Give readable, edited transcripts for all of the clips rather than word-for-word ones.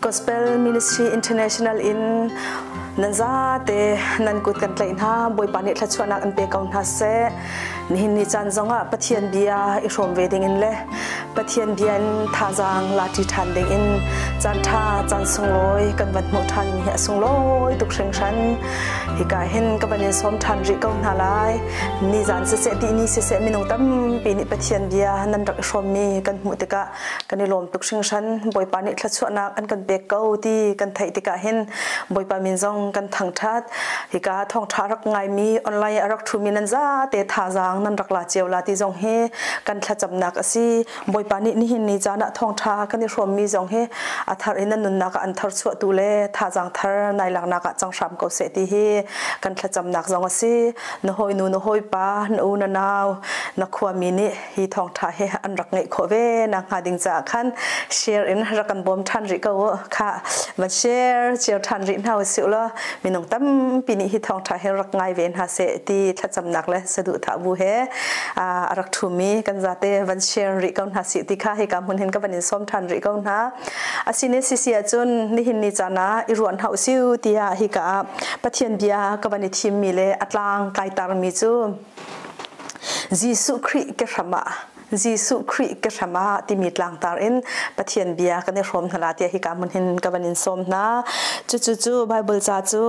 Gospel Ministry International in nan zate nan kut kan tlaih hna. Bawipa nih thluachuahnak an pe ko hna seh. Nihin ni caan zongah Pathian bia i hrawm ve ding in le Pathian bia in thazaang la ṭi ṭhan ding in caan ṭha caan sunglawi kan van hmuh ṭhan mi hi a sunglawi tuk hringhran. Hika hin ka van in sawm ṭhan rih ko hna lai. Nizan siseh tihni siseh minung tampi nih Pathian bia nan rak i hrawmmi kan hmuh tikah kan i lawm tuk hringhran. Bawipa nih thluachuahnak an kan pek ko ti kan theih tikah hin Bawipa min zong kan thangṭhat. Hika thawngṭha rak ngaimi online a rak ṭhumi nan zate thazaang nan rak la cio la ti zong hi kan thlacamnak a si. Bawipa nih nihin ni caan ah thawngṭha kan i hrawmmi zong hi a thar in nan nunnak ah an tharchuahtu le thazaang thar nai laknak ah cang hram ko seh ti hi kan thlacamnak zong a si. Na hawinu na hawipa, na u na nau, na khuami nih hi thawngṭha hi an rak ngeih khawh ve nak hnga ding caah khan share in rak kan bawm ṭhan rih ko u. Kha van share cio ṭhan rih hna usih law minung tampi nih hi thawngṭha hi rak ngai ve hna seh ti thlacamnak le saduhthah bu he a rak ṭhumi kan zate van share rih ko hna sih ti kha hika hmun hin ka van in sawm ṭhan rih ko hna. Asine sisi ahcun nihin ni caan ah i ruan hau siu tiah hika ah Pathian bia ka van i thimmi le a tlang kai tarmi cu Jesuh Khrih ke hram ah Jesuh Khrih ke hram ah timi tlangtar in Pathian bia kan i hrawm hna la tiah hika hmun hin ka van in sawm hna. Cucu cu Bible ca cu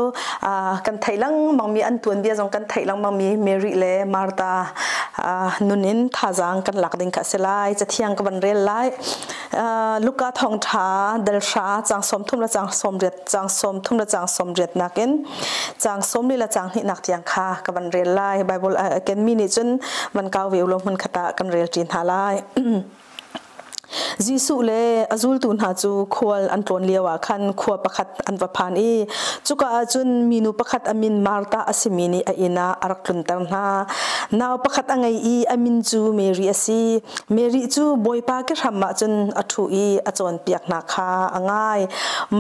kan theih lengmang mi an tuanbia zong kan theih lengmang mi Mary le Martha nun in thazaang kan lak ding kha a si lai. Cathiang ka van rel lai. Luka thawngṭha dal hra caang 30 le caang 80 caang 30 le caang 80 nakin caang 40 le caang hnihnak tiang kha ka van rel lai. Bible kenmi nih cun van kau ve ulaw hmun khat ah kan rel ṭi hna lai. Jesuh le a zultu hna cu khual an tlawn lioah khan khua pakhat an va phan i cuka ah cun minu pakhat a min Martha a simi nih a inn ah a rak tlunter hna. Nau pakhat a ngei i a min cu Mary a si. Mary cu Bawipa ke hram ah cun a ṭhu i a cawnpiak hna kha a ngai.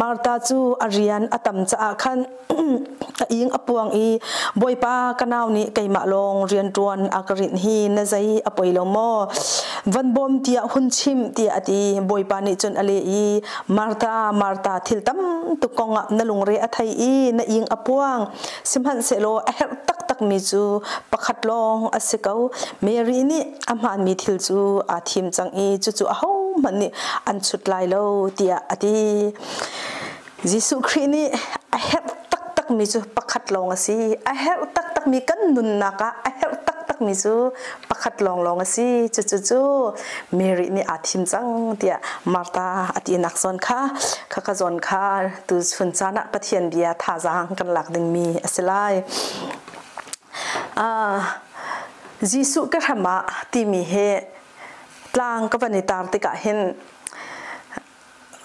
Martha cu a rian a tam caah khan a ing a puang i Bawipa, ka nau nih keimah lawng rianṭuan a ka rinh hi na zei a poi lo maw? Van bawm tiah hun chim tiah a ti. Bawipa nih cun a leh i Martha, Martha, thil tam tuk kong ah na lungre a thei i na ing a puang. Sihmanhsehlaw a herh taktakmi cu pakhat lawng a si ko. Mary nih a hmaanmi thil cu aa thim cang i cucu ahohmanh nih an chut lai lo tiah a ti. Jesuh Khrih nih a herh taktakmi cu pakhat lawng a si. A herh taktakmi kan nunnak ah a herh taktakmi cu pakhat lawnglawng a si. Cucu cu Mary nih aa thim cang tiah Martha a tinak zawn kha khakha zawn kha tu chun caan ah Pathian bia thazaang kan lak dingmi a si lai. Jesuh ka hram ah timi hi tlang ka van i tar tikah hin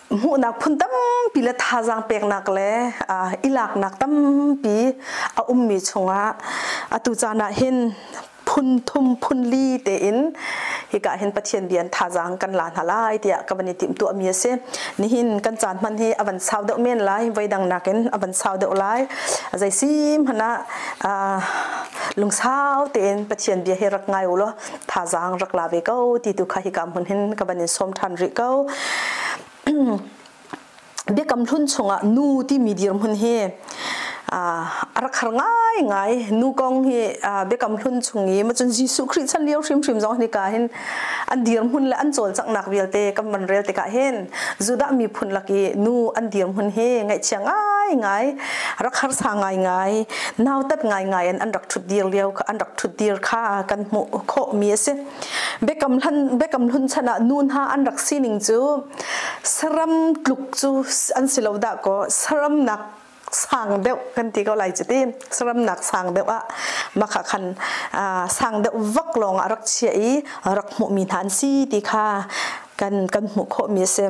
hmuhnak phun tampi le thazaang peknak le i laknak tampi a ummi chungah atu caan ah hin phun thum phun li tein hika hin Pathian bia in thazaang kan la hna lai tiah ka van i timhtuah mi a si. Nihin kan caan hman hi a van sau deuh men lai, voidang nakin a van sau deuh lai. Zei si hmanh ah lungsau tein Pathian bia hi rak ngai u law thazaang rak la ve ko ti tu kha hika hmun hin ka van in sawm ṭhan rih ko. Biakam Hlun chungah nu timi dirhmun hi a rak har ngaingai. Nu kong hi Biakam Hlun chung i macun Jesuh Khrih chan lio hrimhrim zong hika hin an dirhmun le an cawlcanghnak vialte kan van rel tikah hin Judah miphun lak i nu an dirhmun hi ngaihchia ngaingai, rak harsa ngaingai, nautat ngaingai in an rak ṭhut dir lio an rak ṭhut dir kha kan hmuh khawhmi a si. Biakam Hlun chan ah nu hna an rak sining cu saram tluk cu an si lo dah kaw saram nak sang deuh kan ti ko lai cu ti. Saram nak sang deuh ah makha khan sang deuh vak lawng ah rak chia i rak hmuhmi hna an si ti kha kan hmuh khawhmi a si.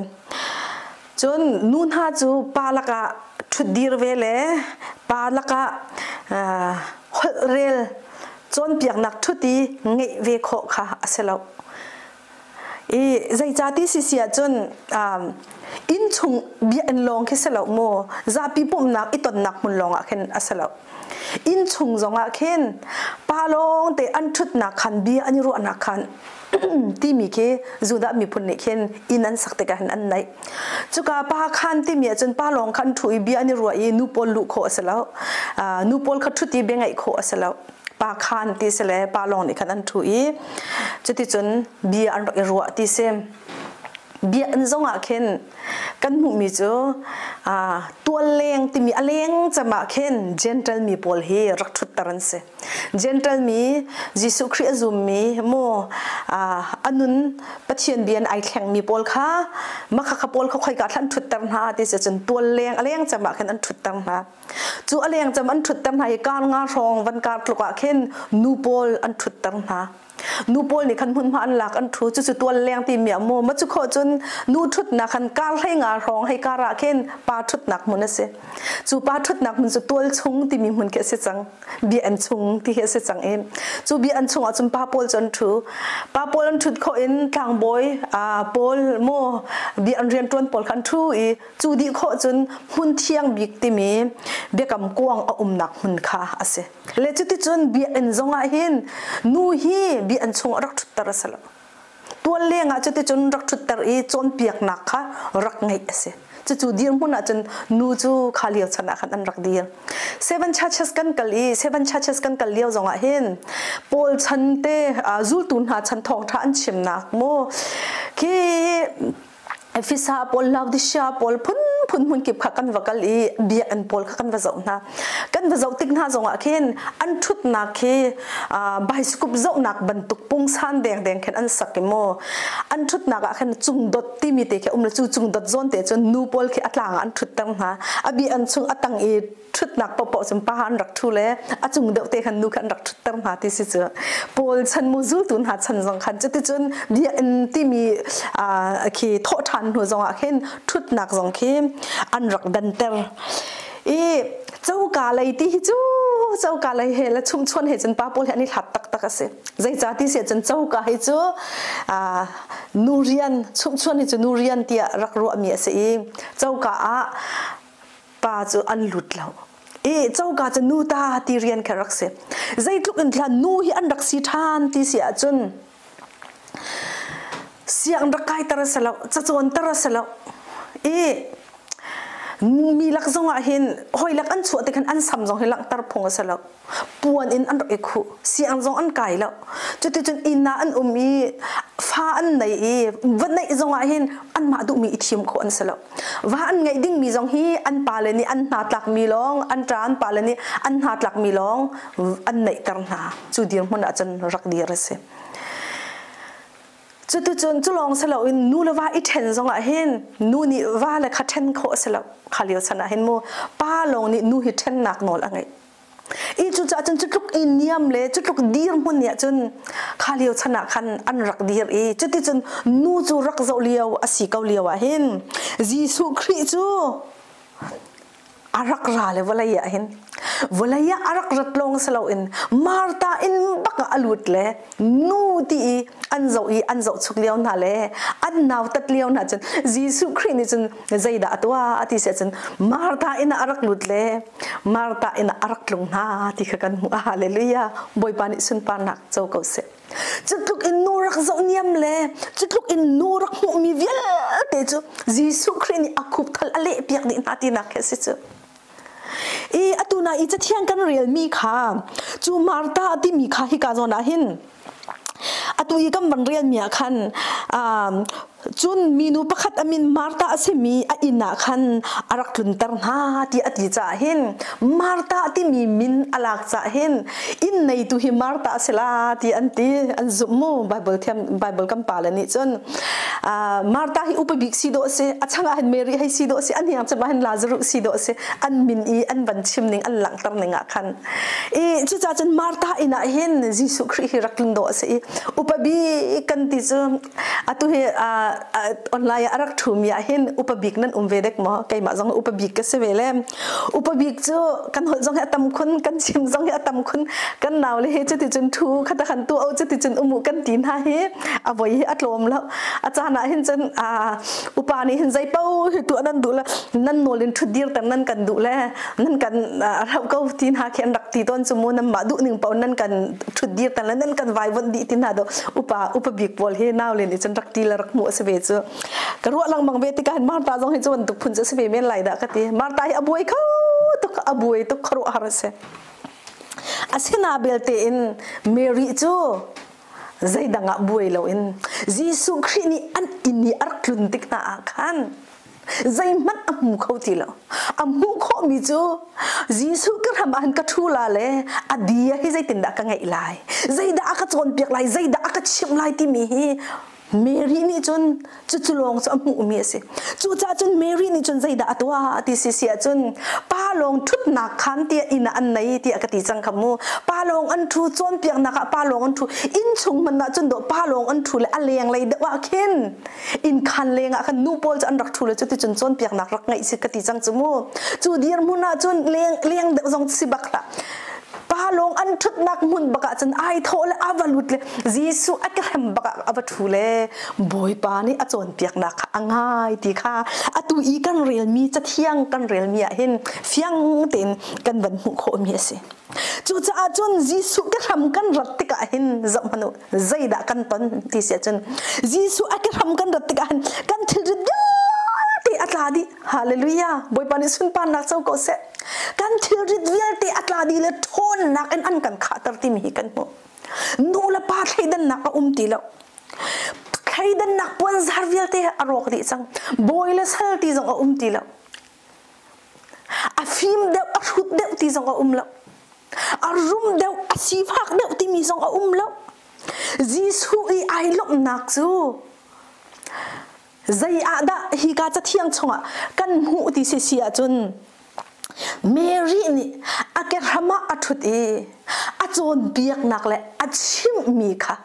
Cun nu hna cu pa lakah ṭhutdir ve le pa lakah holh rel cawnpiaknak ṭhut i ngeih ve khawh kha a si lo. I zeicati si si ahcun inn chung bia in lawng khi si lo mu, zapi pumhnak i tonnak hmun lawng ah khin a si lo. Inn chung zongah khin pa lawng te an ṭhutnak khan, bia an i ruahnak khan timi khi Judah miphun nih khin inn an sak tikah hin an naih. Cuka pa khan timi ahcun pa lawng khan ṭhu i bia an i ruah i nu pawl luh khawh a si lo. Nu pawl kha ṭhut i bia ngaih khawh a si lo. Pa khan ti si le pa lawng nih khan an ṭhu i cuticun bia an rak i ruah ti si. Biakinn zongah khin kan hmuhmi cu tualleng timi a leng cem ah khin Gentle mi pawl hi rak ṭhutter an si. Gentle mi Jesuh Khrih a zummi mu a nun Pathian bia in ai thlengmi pawl kha makhakha pawl kha khoika thlan ṭhutter hna ti si cun tualleng a leng cem ah khin an ṭhutter hna. Cu a leng cem an ṭhutter hna i kar nga hrawng van kar tluk ah khin nu pawl an ṭhutter hna. Nu pawl nih khan hmunhma an lak, an ṭhu. Cucu tual leng timi ah maw ma cu khawh cun nu ṭhutnak khan kar hlei nga hrawng hei kar ah khin pa ṭhutnak hmun a si. Cu pa ṭhutnak hmun cu tual chung timi hmun khi a si cang, bia an chung ti khi a si cang i cu bia an chung ah cun pa pawl cu an ṭhu. Pa pawl an ṭhut khawh in tlangbawi pawl maw bia an rianṭuan pawl kha an ṭhu i cu dih khawh cun hmun thiang bik timi biakam kuang a umnak hmun kha a si. Le cuticun biakinn zongah hin nu hi biakinn chungah rak ṭhutter a si lo. Tual lengah cuticun rak ṭhutter i cawnpiaknak kha rak ngeih a si. Cucu dirhmun ahcun nu cu kha lio chan ah khan an rak dir. Seven Churches kan kal i Seven Churches kan kal lio zongah hin Paul chan te zultu hna chan thawngṭha an chimnak mu khi Efesa pawl, Laodicea pawl phunphun hmunkip kha kan va kal i biakinn pawl kha kan va zoh hna. Kan va zoh tik hna zongah khin an ṭhutnak khi bicycle zohnak bantuk pungsan dengdeng khin an sak i mu. An ṭhutnak ah khin cungdot timi te khi um le cu cungdot zawn te cun nu pawl khi a tlang ah an ṭhutter hna. A biakinn chung a tang i ṭhutnak paohpaoh cun pa an rak ṭhu le a cung deuh te khan nu kha an rak ṭhutter hna ti si cu. Paul chan mu zultu hna chan zong khan cuticun biakinn timi khi thawh ṭhan hnu zongah khin ṭhutnak zong khi an rak danter. I coka lei ti hi cu coka lei he le chumchuan he cun pa pawl he an i hlat taktak a si. Zeicah ti si ahcun coka hi cu nu rian, chumchuan hi cu nu rian tiah rak ruahmi a si i coka ah pa cu an lut lo. I coka cu nu ta ti rian kha rak si. Zeitluk in thla nu hi an rak si ṭhan ti si ahcun siang rak kaiter a si lo, cacawnter a si lo. I mi lak zong ah hin hoi lak an chuah tik hin an sam zong hi langhter phung a si lo. Puan in an rak i khuh, siang zong an kai lo. Cuticun inn ah an um i fa an nei i va neih zong ah hin anmah duhmi i thim khawh an si lo. Va an ngeih dingmi zong hi an pale nih an hna tlakmi lawng, an ṭa an pale nih an hna tlakmi lawng an neihter hna. Cu dirhmun ah cun rak dir a si. Cuticun cu lawng si loin nu le va i ṭhen zongah hin nu nih va le kha ṭhen khawh a si lo. Kha lio chan ah hin mu pa lawng nih nu hi ṭhennak nawl a ngeih. I cucaah cun cutluk i niam le cutluk dirhmun nih cun kha lio chan ah khan an rak dir i cuticun nu cu rak zoh lio a si ko lio ah hin Jesuh Khrih cu a rak ra le vawlei ah hin vawlei ah a rak rat lawng si loin Martha inn bak ah a lut le nu ti i an zoh i an zohchuk lio hna le an nautat lio hna cun Jesuh Khrih nih cun zeidah a tuah a ti si ahcun Martha inn ah a rak lut le Martha inn ah a rak tlung hna ti kha kan hmuh. Hallelujah. Bawipa nih sunparnak co ko seh. Cutluk in nu rak zoh niam le cutluk in nu rak hmuhmi vialte cu Jesuh Khrih nih a khupthal a leh piak dih hna tinak khi a si cu. I atu na i cathiang kan relmi kha cu Martha timi kha hika zawn ah hin atu i kan van relmi ah khan cun minu pakhat a min Martha a simi a inn ah khan a rak tlunter hna ti a ti caah hin Martha timi min a lak caah hin inn neitu hi Martha a si la ti an ti, an zumh mu. Bible thiam, Bible kan pa le nih cun Martha hi upa bik si dawh a si, a chang ah hin Mary hei si dawh a si, a hniang cem ah hin Lazarus si dawh a si. An min i an van chim ning, an langhter ning ah khan i cucaah cun Martha inn ah hin Jesuh Khrih hi rak tlun dawh a si i upa bik kan ti cu atu hi. Online a rak ṭhumi ah hin upa bik nan um ve dek maw? Keimah zong upa bik ka si ve le. Upa bik cu kan holh zong hi a tam khun, kan chim zong hi a tam khun. Kan nau le hi cuticun ṭhu khata khan tu o cuticun umu kan ti hna hi a voi hi a tlawm lo. A caan ah hin cun upa nih hin zei paoh hi tuah nan duh le nan nawl in ṭhut dir ter nan kan duh le nan kan rauh ko ti hna khi an rak ti tawn cu mu. Nan mah duh ning paoh nan kan ṭhut dir ter le nan kan vaivuanh dih ti hna do upa upa bik pawl hi nau le nih cun rak ti le rak hmuh a si ve cu. Ka ruah lengmang ve tikah hin Martha zong hi cu bantuk phun cu a si ve men lai dah ka ti. Martha hi a buai kho tuk, a buai tuk, khuaruahhar a si. Asina belte in Mary cu zeidang ah buai loin Jesuh Khrih nih an inn i a rak tlun tik hna ah khan zeihmanh a hmu kho ti lo. A hmuh khawhmi cu Jesuh ka hram ah hin ka ṭhu la le a bia hi zeitindah ka ngeih lai, zeidah a ka cawnpiak lai, zeidah a ka chimh lai timi hi Mary nih cun cucu lawng cu a hmuhmi a si. Cucaah cun Mary nih cun zeidah a tuah ti si si ahcun pa lawng ṭhutnak khan tiah inn ah an nei tiah ka ti cang kha mu. Pa lawng an ṭhu, cawnpiaknak ah pa lawng an ṭhu, inn chung hmanh ah cun dawh pa lawng an ṭhu le a lenglei deuh ah khin inn khan leng ah khan nu pawl cu an rak ṭhu le cuticun cawnpiaknak rak ngeih si ka ti cang cu mu. Cu dirhmun ah cun leng leng deuh zong si bak hlah. Pa lawng an ṭhutnak hmun bak ah cun ai thawh le a va lut le Jesuh a hrem bak ah a va ṭhu le Bawipa nih a cawnpiaknak kha a ngai ti kha atu i kan relmi cathiang kan relmi ah hin fiang tein kan van hmuh khawhmi a si. Cucaah cun Jesuh ka hram kan rat tikah hin zoh hmanh u, zeidah kan ton ti si ahcun Jesuh a ke hram kan rat tikah hin kan thilrit vialte a tla dih. Hallelujah! Bawipa nih sunparnak co ko seh. Kan thilrit vialte a tla dih le ṭhawnnak in an kan khahter timi hi kan hmuh. Nu le pa thleidannak a um ti lo. Thleidannak puanzar vialte a rawk dih cang. Bawi le sal ti zong a um ti lo. A fim deuh, a hrut deuh ti zong a um lo. A rum deuh, a sifak deuh timi zong a um lo. Jesuh i ai lawmhnak cu zei ah dah hika cathiang chungah kan hmuh ti si si ahcun Mary nih a kehram ah a ṭhut i a cawnpiaknak le a chimhmi kha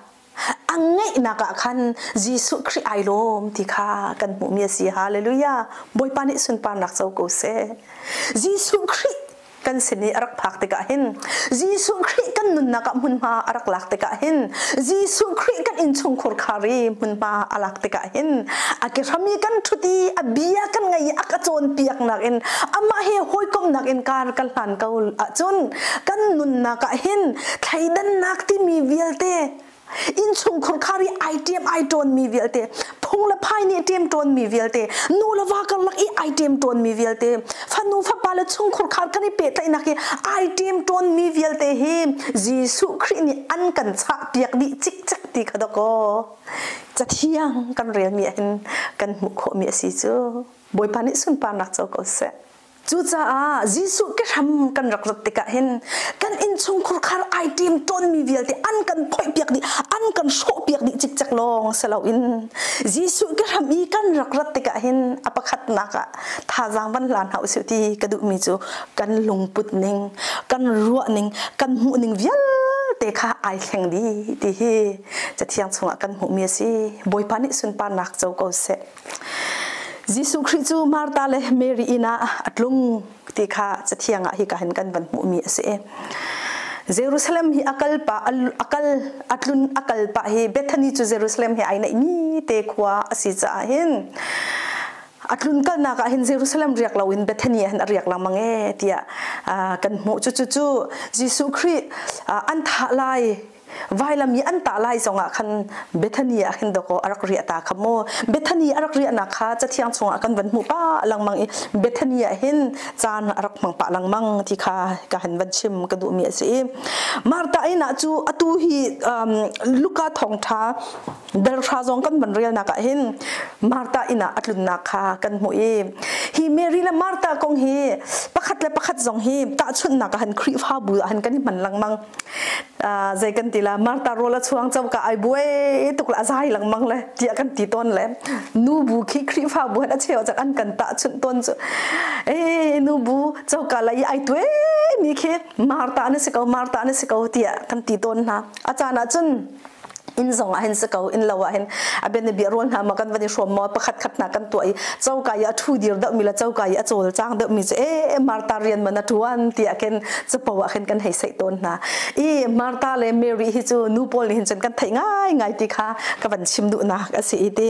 a ngeihnak ah khan Jesuh Khrih ai lawm ti kha kan hmuhmi a si. Hallelujah! Bawipa nih sunparnak co ko seh. Jesuh Khrih kan sin i a rak phak tikah hin, Jesuh Khrih kan nunnak ah hmunhma a rak lak tikah hin, Jesuh Khrih kan innchungkhur khar i hmunhma a lak tikah hin, a ke hram i kan ṭhut i a bia kan ngaih i a ka cawnpiaknak in amah he hawikomhnak in kar kan hlan ko ahcun kan nunnak ah hin thleidannak timi vialte, innchungkhur khar i ai ṭem ai ṭawnmi vialte, phung le phai nih ṭem ṭawnmi vialte, nu le va karlak i ai ṭem ṭawnmi vialte, fanu fapa le chungkhur khar kan i pehtlaihnak i ai ṭem ṭawnmi vialte hi Jesuh Khrih nih an kan chahpiak dih cikcek ti kha dawkaw cathiang kan relmi ah hin kan hmuh khawhmi a si cu. Bawipa nih sunparnak co ko seh. Cucaah Jesuh kehram kan rak rat tikah hin kan innchungkhur khar ai ṭem tawnmi vialte an kan phoihpiak dih, an kan hrawhpiak dih cikcek lawng si loin Jesuh kehram i kan rak rat tikah hin a pakhatnak ah thazaang van hlan hna usih ti ka duhmi cu kan lungput ning, kan ruah ning, kan hmuh ning vialte kha ai thleng dih ti hi Cathiang chungah kan hmuhmi a si. Bawipa nih sunparnak co ko seh. Jesuh Khrih cu Martha le Mary inn ah a tlung ti kha Cathiang ah hika hin kan van hmuhmi a si. Jerusalem hi a kal pa a kal a tlun a kal pah hi Bethany cu Jerusalem he ai naihmi te khua a si caah hin a tlun kalnak ah hin Jerusalem riak loin Bethany ah hin a riak lengmang e tiah kan hmuh. Cucu cu Jesuh Khrih an thah lai vailam i an tah lai zongah khan Bethany ah khin dawkaw a rak riah ta kha mu. Bethany a rak riahnak kha Cathiang chungah kan van hmuh pah lengmang i Bethany ah hin caan a rak hmang pah lengmang ti kha ka han van chim ka duhmi a si i Martha inn ah cu atu hi Luka thawngṭha dalhra zong kan van relnak ah hin Martha inn ah a tlunnak kha kan hmuh i hi Mary le Martha kong hi pakhat le pakhat zong hi tahchunhnak ah han Khrihfabu ah han kan i hman lengmang. Zei kan ti la, Martha rawl a chuang coka ai buai tuk le a zai lengmang le tiah kan ti tawn le nu bu khi Khrihfabu han a cheu cak an kan tahchunh tawn cu e nu bu coka lai ai tuai mi khi Martha na si ko, Martha na si ko tiah kan ti tawn hna. A caan ah cun Inn zong ah hin si ko, inn lo ah hin a bianabia rawl hna ma kan van i hrawm maw, pakhat khat hna kan tuah i coka i a ṭhu dir deuhmi le coka i a cawlcang deuhmi cu e Martha rian man a ṭuan tiah khin capo ah khin kan hei seih tawn hna. I Martha le Mary hi cu nu pawl nih hin cun kan theih ngai ngai ti kha ka van chim duhnak a si i ti.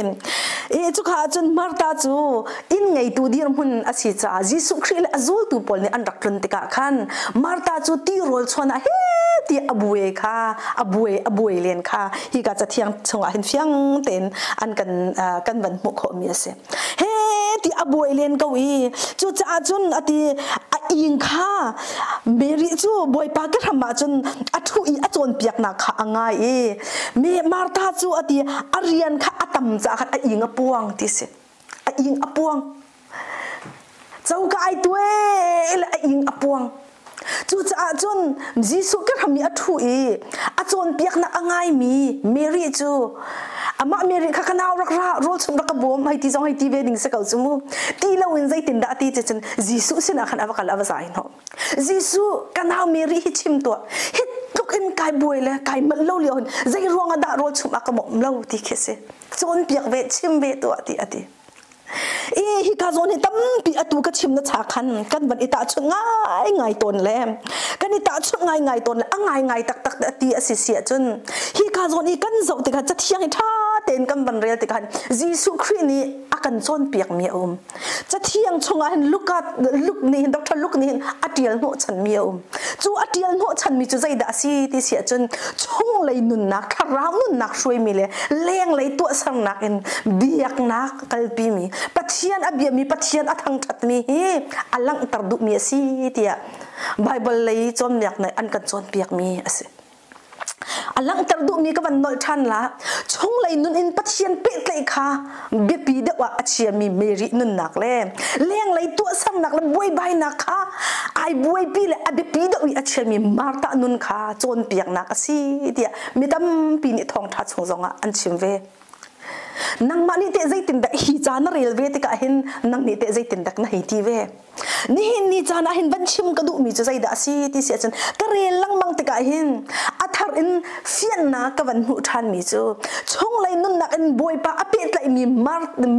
I cukha ahcun Martha cu inn ngeitu dirhmun a si caah Jesuh Khrih le a zultu pawl nih an rak tlun tikah khan Martha cu tirawl chuan ah he ti a buai kha a buai a buai len kha hika cathiang chungah hin fiang tein an kan kan van hmuh khawhmi a si. He ti a buai len ko i cucaah cun ati a ing kha Mary cu Bawipa ke hram ah cun a ṭhu i a cawnpiaknak kha a ngai i Martha cu ati a rian kha a tam caah khan a ing a puang ti si. A ing a puang. Coka ai tue le a ing a puang. Cucaah cun Jesuh ke hram i a ṭhu i a cawnpiaknak a ngaimi Mary cu amah Mary kha ka nau rak ra, rawl chung rak ka bawm hei ti zong hei ti ve ding si ko cu mu. Ti loin zeitindah a ti ti cun Jesuh sinah khan a va kal a va zai hnawh. Jesuh, ka nau Mary hi chim tuah. Hi tluk in kai buai le kai manh lo lio hin zei ruang ah dah rawl chumh a ka mawm lo ti khi si. Cawnpiak ve, chim ve tuah ti a ti. I hika zawn hi tampi atu ka chim na cha khan kan van i tahchunh ngai ngai tawn le kan i tahchunh ngai ngai tawn le a ngai ngai taktak a ti a si si ahcun hika zawn i kan zoh tikah cathiang hi ṭha tein kan van rel tikah Jesuh Khrih nih a kan cawnpiak mi a um. Cathiang chungah hin Luka Luke nih hin Dr. Luke nih hin a ṭial hnawhchanmi a um. Cu a ṭial hnawhchanmi cu zeidah a si ti si ahcun chunglei nunnak, thlarau nunnak hruaimi le lenglei tuahsernak in biaknak kalpimi, Pathian a biami, Pathian a thangṭhatmi hi a langhter duhmi a si tiah Bible lei cawnpiak nih an kan cawnpiakmi a si. A langhter duhmi ka van nolh ṭhan la. Chunglei nun in Pathian pehtlaih kha biapi deuh ah a chiami Mary nunnak le lenglei tuahsernak le buaibainak kha ai buaipi le a biapi deuh i a chiami Martha nun kha cawnpiaknak a si tiah mi tampi nih thawngṭha chung zongah an chim ve. Nangmah nih teh zeitindah hi ca na rel ve tikah hin nang nih teh zeitindah na hei ti ve? Nihin ni caan ah hin van chim ka duhmi cu zeidah a si ti si ahcun ka rel lengmang tikah hin a thar in fiannak ka van hmuh ṭhanmi cu chunglei nunnak in Bawipa a pehtlaihmi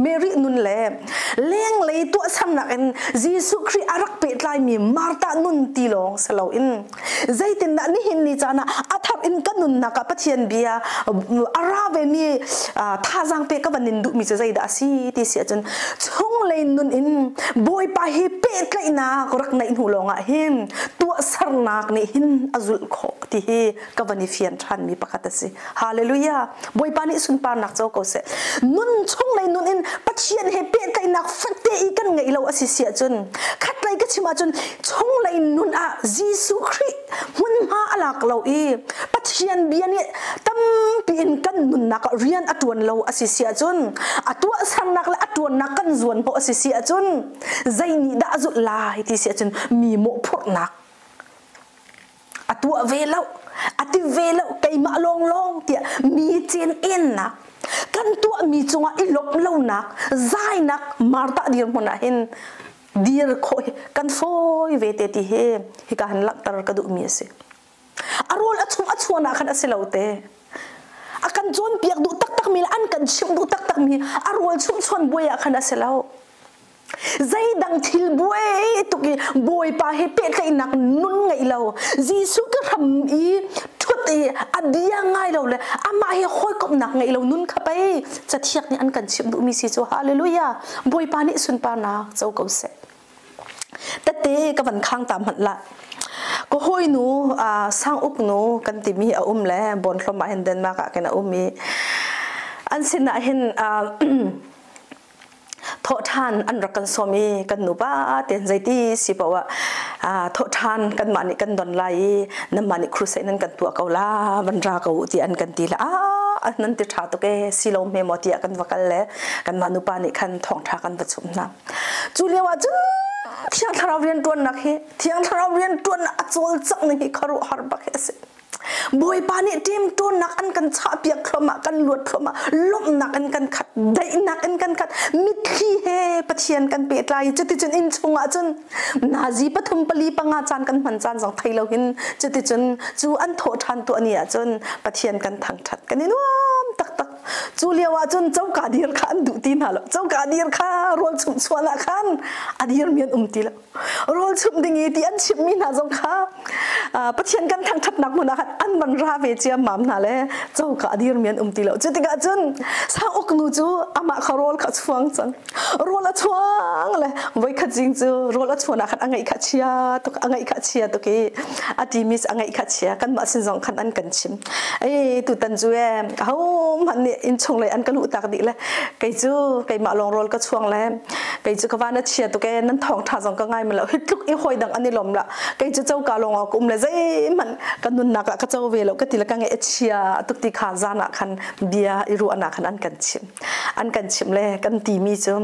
Mary nun le lenglei tuahsernak in Jesuh Khrih a rak pehtlaimi Martha nun ti lawng si loin zeitindah nihin ni caan ah a thar in ka nunnak ah Pathian bia a ra vemi thazaang pe ka van in duhmi cu zeidah a si ti si ahcun chunglei nun in Bawipa hi pehtlaihnak rak neih hnu lawngah hin tuahsernak nih hin a zulh khawh ti hi ka van i fian ṭhanmi pakhat a si. Hallelujah! Bawipa nih sunparnak co ko seh. Nun chunglei nun in Pathian he pehtlaihnak fekte i kan ngeih lo a si si ahcun khatlei ka chim ahcun chunglei nun ah Jesuh Khrih hmunhma a lak lo i Pathian bia nih tampi in kan nunnak ah rian a ṭuan lo a si si ahcun a tuahsernak le a ṭuannak kan zuan hnawh a si si ahcun zei nih dah a zulh lai ti si ahcun mi mawhphurhnak a tuah ve lo, a ti ve lo, keimah lawnglawng tiah mi cen ennak kan tuahmi cungah i lawmh lonak zainak Martha dirhmun ah hin dir khawh hi kan fawi ve te ti hi hika hin langhter ka duhmi a si. A rawl a chung a chuan ah khan a si lo te. A kan cawnpiak duh taktakmi le an kan chimh duh taktakmi a rawl chumhchuan buai ah khan a si lo. Zeidang thil buai tuk i Bawipa he pehtlaihnak nun ngeih lo, Jesuh ka hram i ṭhut i a bia ngai lo le amah he hawikomhnak ngeih lo nun kha pei cathiak nih an kan chimh duhmi si cu. Hallelujah! Bawipa nih sunparnak co ko seh. Tete ka van khang ta hmanh lah. Ka hawinu sang uk nu kan timi a um le Bonhlom ah hin Denmark ah khin a um i an sinah hin thawhṭhan an rak kan sawm i kan nupa tein zeiti si paoh ah thawhṭhan kanmah nih kan don lai i nanmah nih crusade nan kan tuah ko la van ra ko u tiah an kan ti le ah nan ti ṭha tuk e si lo hme maw tiah kan va kal le kanmah nupa nih khan thawngṭha kan va chum hna. Cu lio ah cun Thiang Thlarau rianṭuannak hi Thiang Thlarau rianṭuannak a cawlcangh ning hi khuaruahhar bak hi a si. Bawipa nih ṭemṭawnnak an kan chahpiak thluahmah, kan luat thluahmah, lawmhnak in kan khat, daihnak in kan khat, mitthli he Pathian kan pehtlai. Cuticun inn chungah cun nazi pathum pali panga caan kan hman caan zong thei lo hin cuticun cu an thawh ṭhan tuah ni ahcun Pathian kan thangṭhat, kan i nuam taktak. Cu lio ah cun coka dir kha an duh ti hna lo. Coka dir kha rawl chumh chuan ah khan a dirmi an um ti lo. Rawl chumh ding i ti an chimhmi hna zong kha Pathian kan thangṭhatnak hmun ah khan an van ra ve ciammam hna le coka a dirmi an um ti lo. Cu tikah cun sang uknu cu amah kha rawl kha a chuang cang. Rawl a chuang le voikhat zing cu rawl a chuan ah khan a ngaih kha chia tuk a ngaih kha chia tuk i a timi a ngaih kha chia kanmah sin zong khan an kan chim. Ei tutan cu e ahohmanh nih innchung lei an ka luh tak dih le kei cu keimah lawng rawl ka chuang le kei cu ka van a chia tuk e nan thawng ṭha zong ka ngai ma lo hi tluk i hawi dang an i lawm la kei cu coka lawng ah ka um le zeihmanh ka nunnak ah ka co ve lo ka ti le ka ngaih a chia tuk ti kha zan ah khan bia i ruahnak khan an kan chim an kan chim le kan timi cu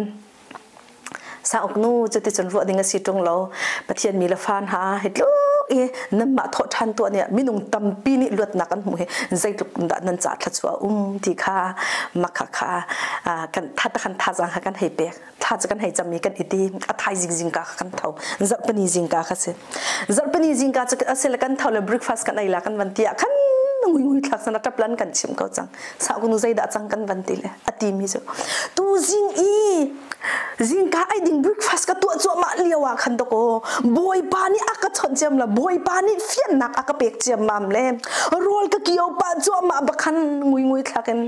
Sauk nu cuticun ruah ding a si ṭung lo. Pathian mi le fa hna hi tluk i nanmah thawh ṭhan tuah nih minung tampi nih luatnak an hmuh hi zeitluk dah nan ca thluachuah um ti kha makha kha kan that kan thazaang kha kan hei pek thla cu kan hei cam i kan i ti a thaizing zingka kha kan tho zarhpini zingka kha si zarhpini zingka cu a si le kan tho le breakfast kan ei la kan van ti ah khan ngui ngui thlak sana ṭap lan kan chim ko cang sa kunu zeidah cang kan van ti le a ti mi cu tu zing i zingka ai ding breakfast ka tuah cuahmah lio ah khan doko bawipa nih a ka chawnh ciam la bawipa nih fiannak a ka pek ciam mam le rawl ka kio pa cuahmah bakhan ngui ngui thlak in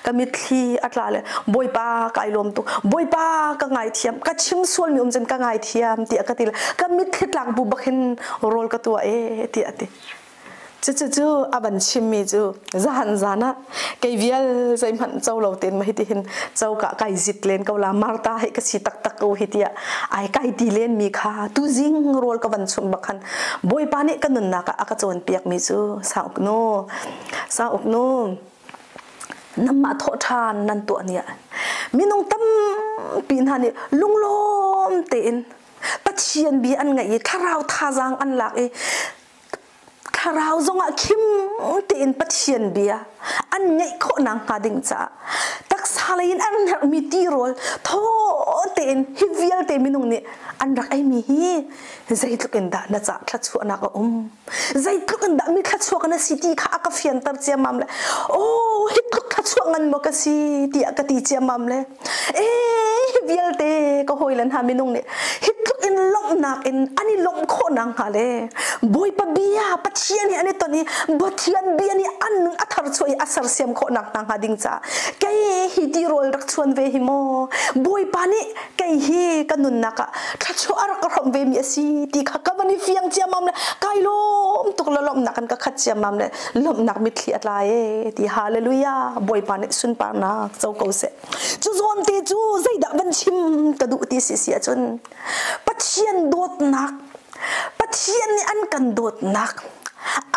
ka mitthli a tla le bawipa kai lawm tuk bawipa ka ngaithiam ka chim sual mi um cun ka ngaithiam tiah ka ti le ka mitthli tlak bu bakhin rawl ka tuah e tiah ti Cucu a van chimmi cu zahan zan ah kei vial zeihmanh co lo tein ma hiti hin coka kai zit len ko la Martha hei ka si taktak ko hi tiah ai kai ti len mi kha tuzing rawl ka van chumh bak khan Bawipa nih ka nunnak ah a ka cawnpiak mi cu sauk nu sauk nu namah thawh ṭhan nan tuah ni ah minung tampi hna nih lunglawm tein Pathian bia an ngaih i thlarau thazaang an lak i thlarau zongah khim tein Pathian bia an ngeih khawh nakhnga ding caah taksa lei in an herhmi tirawl thaw tein hi vialte minung nih an rak eimi hi zeitluk in dah na cah thluachuahnak a um zeitluk in dah mi thluachuak na si ti kha a ka fianter ciammam le oh hi tluk thluachuah ngan maw ka si tiah ka ti ciammam le ee hi vialte ka hawile hna minung nih hi tluk in lawmhnak in an i lawmh khawh nakhnga le Bawipa bia Pathian hi an i ton i Pathian bia nih an nun a tharchuah i a sersiam khawh nak hna hnga ding caah kei hi tirawl rak chuan ve hi maw Bawipa nih kei hi ka nunnak ah thluachuah a rak ka hrawmh ve mi a si ti kha ka van i fiang ciammam le kai lawm tuk le lawmhnak in ka khat ciammam le lawmhnak mitthli a tla e ti hallelujah Bawipa nih sunparnak co ko seh cu zawn te cu zeidah van chim ka duh ti si si ahcun Pathian dawtnak Pathian nih an kan dawtnak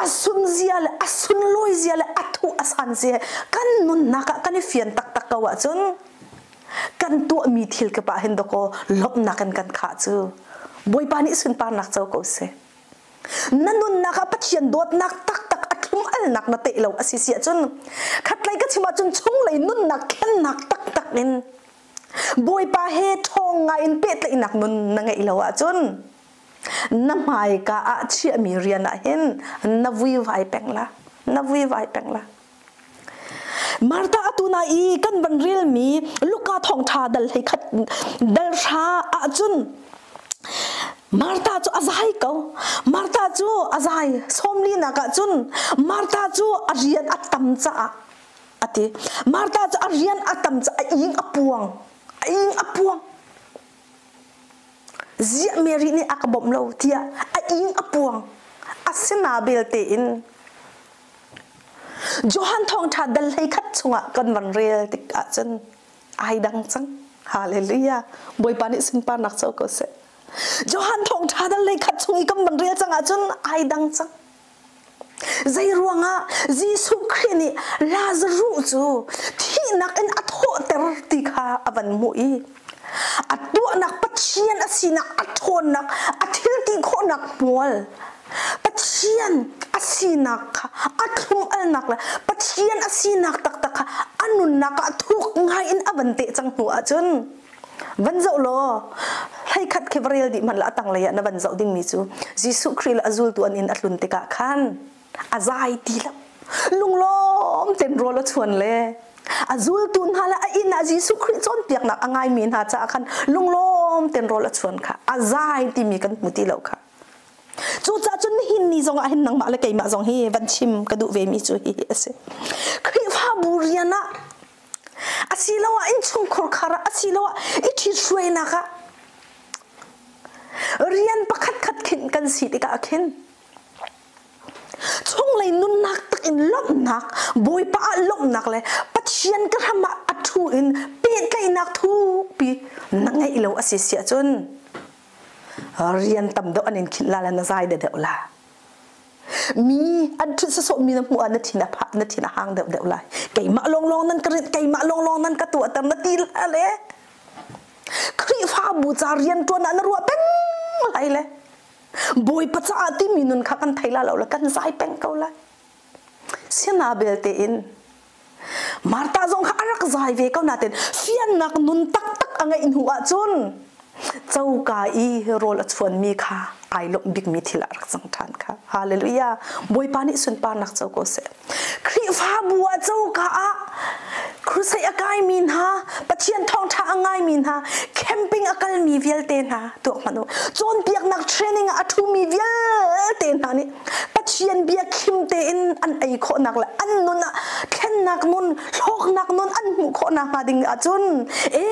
a sun zia le a sunlawi zia le a thuh a san zia kan nunnak ah kan i fian taktak ko ahcun kan tuahmi thil kip ah hin dakaw lawmhnak in kan khah cu Bawipa nih sunparnak co ko seh na nunnak ah Pathian dawtnak taktak a thlum alnak na teh lo a si si ahcun khatlei ka chim ahcun chunglei nunnak thlennak taktak in Bawipa he ṭhawng ngai in pehtlaihnak nun na ngeih lo ahcun na hmaika ah chiahmi rian ah hin na vuivai peng la na vuivai peng la Martha atu na i kan van relmi Luka thawngṭha dal hlei khat dal hra ahcun Martha cu a zai ko. Martha cu a zai. Sawmlinak ah cun Martha cu a rian a tam caah a ti. Martha cu a rian a tam caah a ing a puang. A ing a puang. Ziah Mary nih a ka bawmh lo tiah a ing a puang. Asina belte in Johan thawngṭha dal hlei khat chungah kan van rel tik ahcun ai dang cang. Hallelujah. Bawipa nih sunparnak co ko seh. Johan thawngṭha dal hlei khat chung i kan van rel cang ahcun ai dang cang. Zei ruangah Jesuh Khrih nih Lazaruh cu thihnak in a thawhter ti kha a van hmuh i a tuahnak Pathian a sinak a ṭhawnnak a thil ti khawhnak hmual Pathian a sinak kha A thlum alnak le Pathian a sinak taktak kha a nunnak ah thuk ngai in a van teh cang hnu ahcun van zoh law hleikhat khi va rel dih hmanh la a tanglei ah na van zoh dingmi cu Jesuh Khrih le a zultu an inn a tlun tikah khan a zai ti lo lunglawm ten rawl a chuan le a zultu hna le a inn ah Jesuh Khrih cawnpiaknak a ngaimi hna caah khan lunglawm ten rawl a chuan kha a zai timi kan hmu ti lo kha. Cucaah cun nihin ni zong ah hin nangmah le keimah zong hi van chim ka duh vemi cu hihi a si. Khrihfabu rian ah asiloah innchungkhur khar ah asiloah i ṭhithruainak ah rian pakhatkhat khin kan si tikah khin chunglei nunnak tak in lawmhnak Bawipa ah lawmhnak le Pathian ka hram ah a ṭhu in pehtlaihnak thukpi na ngeih lo a si si ahcun rian tam deuh an in khinh la le na zai deuh la. Mi an ṭhut sawsawh mi na hmuh ah na thin a na thin a hang deuh deuh lai. Keimah lawnglawng nan ka rinh, keimah lawnglawng nan ka tuahter na ti la le Khrihfabu ca rian ṭuan ah na ruah peng lai le Bawipa caah timi nun kha kan thei la lo le kan zai peng ko lai. Sina belte in Martha zong kha a rak zai ve ko nain fiannak nun taktak a ngeih hnu ahcun coka i rawl a chuanmi kha ai lawmh bikmi thil ah rak cang ṭhan kha. Hallelujah. Bawipa nih sunparnak co ko seh. Khrihfabu ah coka ah crusade a kaimi hna, Pathian thawngṭha a ngaimi hna, camping a kalmi vialte hna tuak hmanh u. Cawnpiaknak training ah a ṭhumi vialte hna nih Pathian bia khim tein an ei khawhnak le an nun ah thlennak nun hlawknak nun an hmuh khawhnak hnga ding ahcun e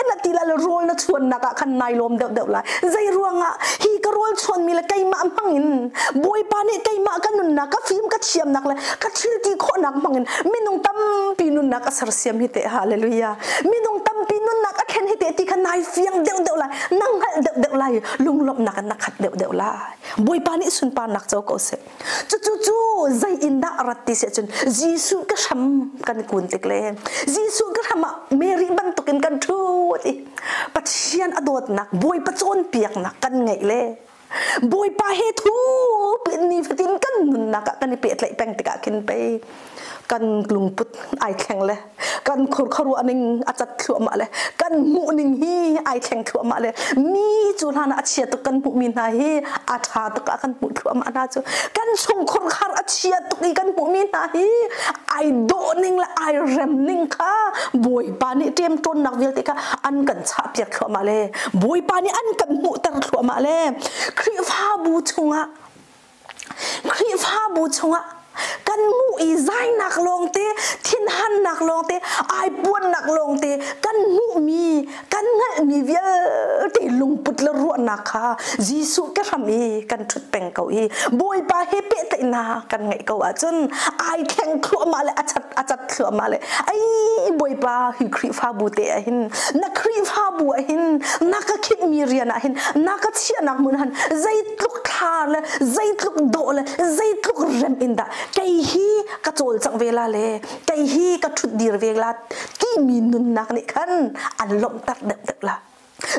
na ti la le rawl na chuannak ah khan nai lawm deuh deuh lai. Zei ruangah hi ka rawl chuanmi le keimah hmangin Bawipa nih keimah ka nunnak ka fim ka thiamnak le ka thil ti khawhnak hmangin minung tampi nunnak a sersiam hi teh. Hallelujah. Minung tampi nunnak a thlen hi teh ti kha nai fiang deuh deuh lai, na hngalh deuh deuh lai, lunglawmhnak in na khat deuh deuh lai. Bawipa nih sunparnak co ko seh. Cucu cu zei in dah rat ti si ahcun Jesuh ka hram kan kun tik le Jesuh ka hram ah Mary bantukin kan ṭhut i Pathian a dawtnak Bawipa cawnpiaknak kan ngeih le Bawipa he thu nifatin kan nunnak ah kan i pehtlaih peng tikah khin pei kan lungput ai thleng le kan khurkharuah ning a cat thluahmah le kan hmuh ning hi ai thleng thluahmah le mi cu hlan ah a chia tuk kan hmuhmi hna hi a ṭha tuk ah kan hmuh thluahmah hna cu kan chungkhur khar a chia tuk i kan hmuhmi hna hi ai dawh ning le ai rem ning kha Bawipa nih ṭemṭawnnak vialte kha an kan chahpiak thluahmah le Bawipa nih an kan hmuhter thluahmah le Khrihfabu chungah Khrihfabu chungah kan hmuh i zainak lawngte, thinhannak lawngte, aipuannak lawngte kan hmuhmi, kan hngalhmi vialte lungput le ruahnak kha Jesuh ke hram i kan ṭhut peng ko i Bawipa he pehtlaihnak kan ngeih ko ahcun ai thleng thluahmah le a chat a cat thluahmah le ai Bawipa hi Khrihfabu te ah hin na Khrihfabu ah hin na ka khinhmi rian ah hin na ka chiahnak hmun han zeitluk thla le zeitluk dawh le zeitluk rem in dah kei hi ka cawlcangh ve la le kei hi ka ṭhutdir ve la timi nunnak nih khan an lawmhter deuh deuh la.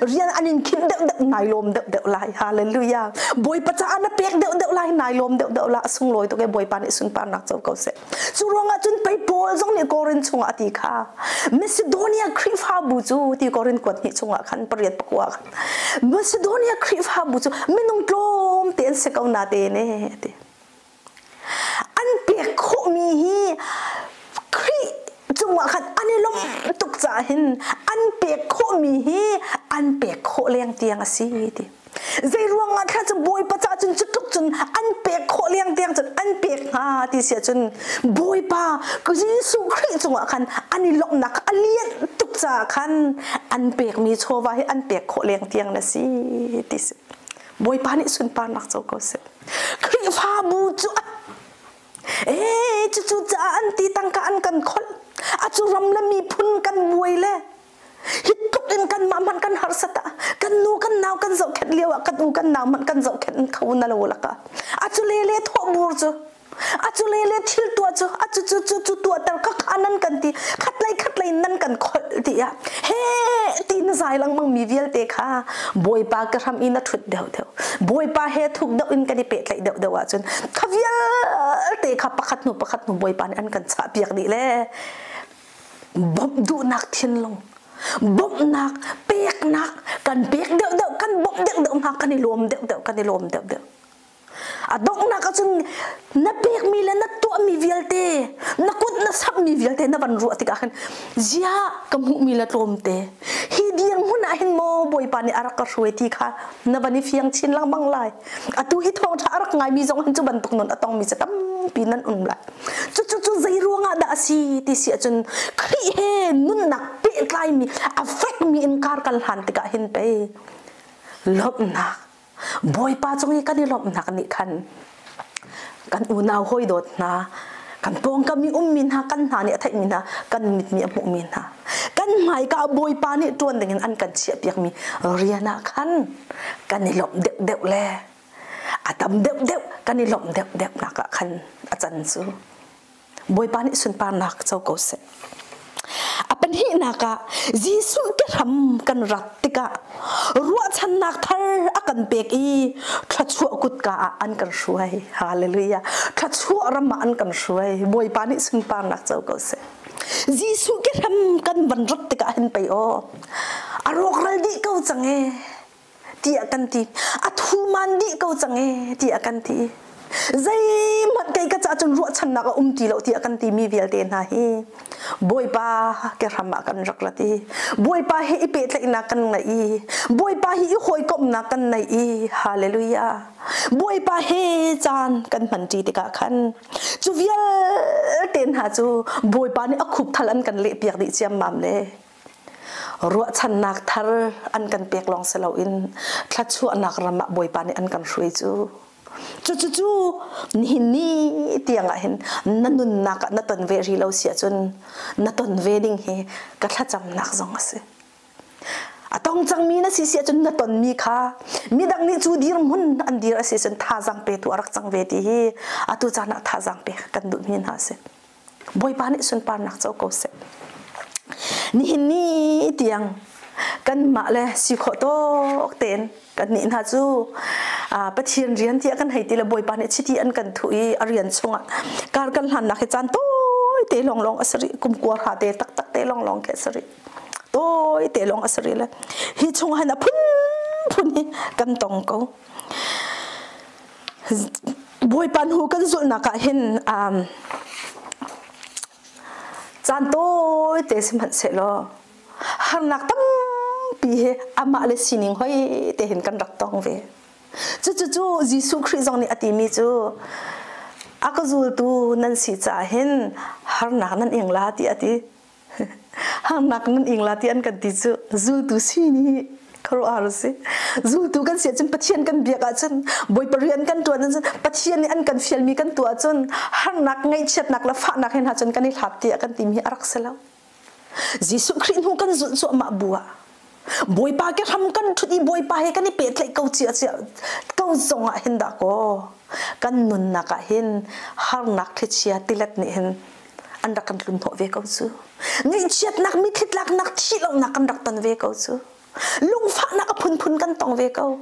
Rian an in khinh deuh deuh nai lawm deuh deuh lai. Hallelujah. Bawipa caah na pek deuh deuh lai nai lawm deuh deuh la. A sunglawi tuk e Bawipa nih sunparnak co ko seh. Cu ruangah cun pei Paul zong nih Korin chungah a ti kha Macedonia Khrihfabu cu ti Korin kuat hnih chungah khan pariat pakua khan Macedonia Khrihfabu cu minung tlawm te an si ko na te ne ti. An pek khawhmi hi Khrih cungah khan an i lawmh tuk caah hin an pek khawhmi hi an pek khawh leng tiang a si ti. Zei ruangah thla cu Bawipa caah cun cutluk cun an pek khawh leng tiang cun an pek hnga ti si ahcun Bawipa Jesuh Khrih cungah khan an i lawmhnak a lianh tuk caah khan an pekmi chawva hi an pek khawh leng tiang na si ti si. Bawipa nih sunparnak co ko seh. Khrihfabu cu ee cucu caah an ti tangka an kan kholh. Acu ram le miphun kan buai le hi tluk in kan mah hmanh kan harsat ah kan nu kan nau kan zohkhenh lio ah kan u kan nau hmanh kan zohkhenh kho na lo laka. Acu le le thawh bur cu acu le le thil tuah cu acu cu cu cu tuahter kha kha nan kan ti khatlei khatlei nan kan kholh ti ah he ti na zai lengmang mi vialte kha Bawipa ka hram i na ṭhut deuhdeuh, Bawipa he thuk deuh in kan i pehtlaih deuhdeuh ahcun kha vialte kha pakhat hnu pakhat hnu Bawipa nih an kan chahpiak dih le bawmh duhnak thinlung, bawmhnak, peknak kan pek deuhdeuh, kan bawmh deuhdeuh hna, kan i lawm deuhdeuh, kan i lawm deuhdeuh. A donghnak ahcun na pekmi le na tuahmi vialte, na kut na samhmi vialte na van ruah tikah khan ziah ka hmuhmi le tlawmte hi dirhmun ah hin maw Bawipa nih a rak ka hruai ti kha na van i fiang chin lengmang lai. Atu hi thawngṭha a rak ngaimi zong hin cu bantuk nun a tongmi cu tampi nan um lai. Cucu cu zei ruangah dah a si ti si ahcun Khrih he nunnak pehtlaimi a fekmi in kar kal hlan tikah hin pei lawmhnak Bawipa cung i kan i lawmhnak nih khan kan unau hawi dawt hna, kan pawngkam i ummi hna, kan hna nih a theihmi hna, kan mit nih a hmuhmi hna, kan hmaika Bawipa nih ṭuan dingin an kan chiahpiakmi rian ah khan kan i lawmh deuhdeuh le a tam deuhdeuh kan i lawmh deuhdeuh nak ah khan a can cu Bawipa nih sunparnak co ko seh. A pahnihnak ah Jesuh ke hram kan rat tikah ruahchannak thar a kan pek i thluachuah kutka ah an kan hruai. Hallelujah. Thluachuah ram ah an kan hruai. Bawipa nih sunparnak co ko seh. Jesuh ke hram kan van rat tikah hin pei aw a rawkral dih ko cang e. Tiah kan ti. A thuman dih ko cang e tiah kan ti. Zeihmanh kei ka caah cun ruahchannak a um ti lo tiah kan timi vialte hna hi Bawipa ke hram ah kan rak rat i Bawipa hi i pehtlaihnak kan ngeih i Bawipa hi i hawikomhnak kan neih i hallelujah Bawipa he caan kan hmanṭi tikah khan cu vialte hna cu Bawipa nih a khupthal an kan lehpiak dih ciammam le Ruahchannak thar an kan pek lawng si loin thluachuahnak ram ah Bawipa nih an kan hruai cu. Cucucu nihin ni tiang ah hin na nunnak ah na ton ve rih lo si ahcun na ton ve ding hi ka thlacamnak zong a si. A tong cangmi na si si ahcun na tonmi kha midang nih cu dirhmun an dir a si cun thazaang petu a rak cang ve ti hi atu caan ah thazaang pek kan duhmi hna a si. Bawipa nih sunparnak co ko seh. Nihin ni tiang kanmah le si khawh tawk tein kan nih hna cu Pathian rian tiah kan hei ti le Bawipa nih chiti an kan thuh i a rian chungah kar kan hlannak hi caan tawi te lawnglawng a si rih, kum kua hra te taktak te lawnglawng khi a si rih, tawi te lawng a si rih le hi chungah hin a phunphun hi kan tong ko. Bawipa hnu kan zulhnak ah hin caan tawite sihmanhsehlaw harnak tampi he amah le sining hoi te hin kan rak tong ve. Cucu Jesuh Khrih zong nih a timi cu a ka zultu nan si caah hin harnak nan ing la ti a ti. Harnak nan ing la ti an kan ti cu zultu si ni khuaruahhar a si. Zultu kan si ahcun, Pathian kan biak ahcun, Bawipa rian kan ṭuan ahcun, Pathian nih an kan fialmi kan tuah ahcun harnak, ngaihchiatnak le fahnak he hna cun kan i hlat tiah kan timi hi a rak si lo. Jesuh Khrih hnu kan zulh cuahmah bu ah Bawipa ke hram kan ṭhut i Bawipa he kan i pehtlaih ko cia cia ko zong ah hin dah kaw kan nunnak ah hin harnak thlichia tilet nih hin an rak kan tlun hnawh ve ko cu. Ngaihchiatnak, mitthli tlaknak, thihlohnak kan rak ton ve ko cu. Lungfahnak a phunphun kan tong ve ko.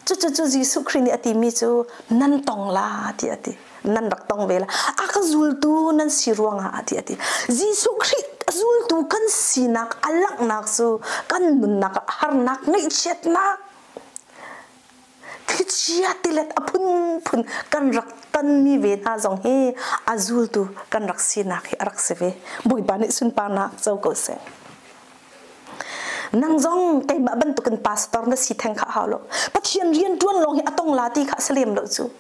Cucu cu Jesuh Khrih nih a timi cu nan tong la ti a ti. Nan rak tong ve la. A ka zultu nan si ruangah a ti a ti. Jesuh Khrih zultu kan sinak a langhnak cu kan nunnak ah harnak, ngaihchiatnak, thlichia tilet a phunphun kan rak tonmi ve hna zong hi a zultu kan rak sinak hi a rak si ve. Bawipa nih sunparnak co ko seh. Nang zong keimah bantukin pastor na si theng kha hau lo. Pathian rian ṭuan lawng hi a tong la ti kha a si lem lo cu.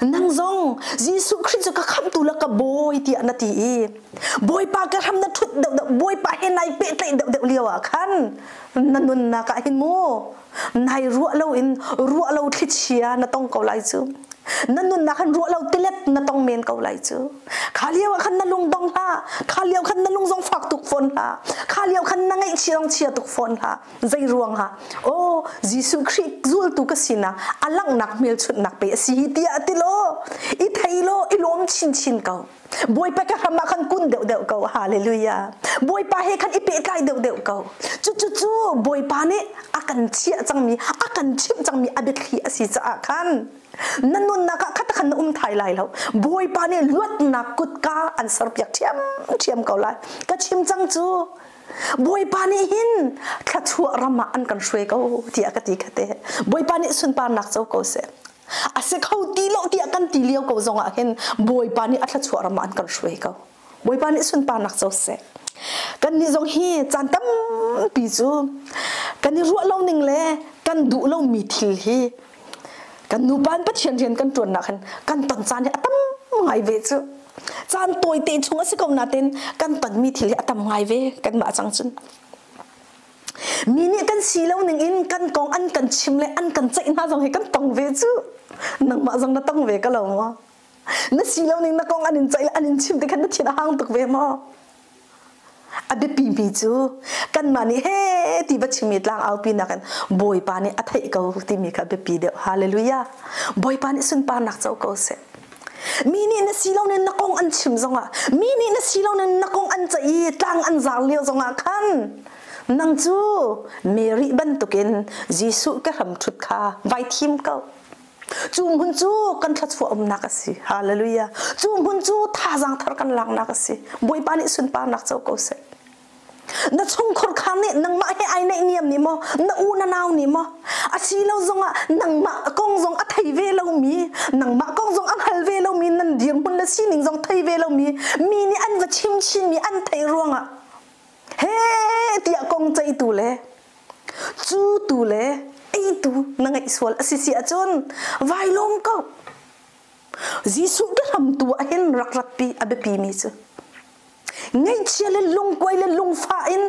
Nang zong Jesuh Khrih cu ka khamhtu le ka bawi tiah na ti i Bawipa ka hram na ṭhut deuhdeuh, Bawipa he nai pehtlaih deuhdeuh lio ah khan na nunnak ah hin mu nai ruah loin ruah lo thlichia na tong ko lai cu. Na nunnak khan ruah lo tilet na tong men ko lai cu. Kha lio ah khan na lung dong hlah. Kha lio khan na lung zong fak tuk fawn hlah. Kha lio khan na ngaihchia zong chia tuk fawn hlah. Zei ruang ha? Aw, Jesuh Khrih zultu ka sinak a langhnak hmelchunhnak pe a si hi tiah ti law, i thei law i lawm chinchin ko. Bawipa ka hram ah khan kun deuhdeuh ko. Hallelujah. Bawipa he khan i pehtlai deuhdeuh ko. Cucu cu Bawipa nih a kan chiah cangmi, a kan chimh cangmi a biathli a si caah khan na nunnak ah khat khan na um thai lai lo. Bawipa nih luatnak kutka an serpiak ṭhiamṭhiam ko lai. Ka chim cang cu Bawipa nih hin thluachuah ram ah an kan hruai ko tiah ka ti khate. Bawipa nih sunparnak co ko seh. A si kho ti lo tiah kan ti lio ko zongah hin Bawipa nih a thluachuah ram ah an kan hruai ko. Bawipa nih sunparnak co seh. Kan nih zong hi caan tampi cu kan i ruah lo ning le kan duh lomi thil hi kan nupa in Pathian rian kan ṭuannak hin kan ton caan hi a tam ngai ve cu. Caan tawite chung a si ko nain kan tonmi thil hi a tam ngai ve kanmah cang cun. Mi nih kan si lo ning in kan kong an kan chim le an kan ceih hna zong hi kan tong ve cu. Nangmah zong na tong ve ka lo maw? Na si lo ning na kong an in ceih le an in chim ti khan na thin a hang tuk ve maw? A biapi mi cu kanmah nih he ti va chimmi tlang aupi nakin Bawipa nih a theih ko timi kha biapi deuh. Hallelujah. Bawipa nih sunparnak co ko seh. Mi nih na si lo nin na kong an chim zongah, mi nih na si lo nin na kong an ceih i tlang an zar lio zongah khan nang cu Mary bantukin Jesuh ke hram ṭhut kha vai thim ko. Cu hmun cu kan thluachuah umnak a si. Hallelujah. Cu hmun cu thazaang thar kan laknak a si. Bawipa nih sunparnak co ko seh. Na chungkhur kha nih nangmah he ai naihniam nih maw na u na nau nih maw asilo zongah nangmah kong zong a thei ve lomi nangmah kong zong a hngal ve lomi nan dirhmun le sining zong thei ve lomi mi nih an va chim chinmi an theih ruangah he tiah kong ceitu le cu tu le eitu na ngeih sual a si si ahcun vai lawm ko Jesuh ka hramtu ah hin rak ratpi a biapi mi cu ngaihchia le lungkuai le lungfah in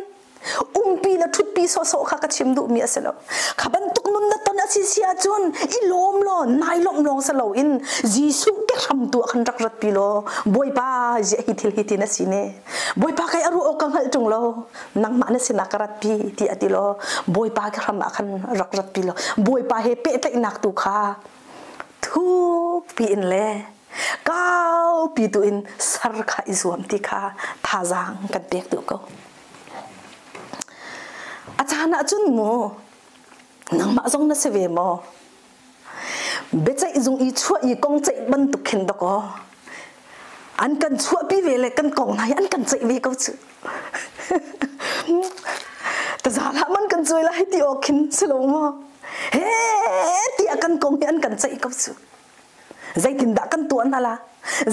umpi le ṭhutpi sawhsawh kha ka chim duhmi a si lo. Kha bantuk nun na ton a si si ahcun i lawm law nai lawmh lawng si loin Jesuh ke hram tu ah khan rak ratpi law Bawipa ziah hi thil hi tin a si ne Bawipa kai a ruah awk ka hngalh ṭung lo nangmah na sinah ka ratpi ti a ti law Bawipa ke hram ah khan rak ratpi law Bawipa he pehtlaihnak tu kha thukpi in le kaupi tu in sar kha i zuam ti kha thazaang kan pek duh ko. A caan ah cun mu nangmah zong na si ve maw? Biaceih zung i chuah i kong ceih bantuk khin dakaw an kan chuahpi ve le kan kong hna hi an kan ceih ve ko cu. Taza man kan cuai lai ti awk khin si lo maw? He tiah kan kong hi an kan ceih ko cu. Zeitindah kan tuah hna la?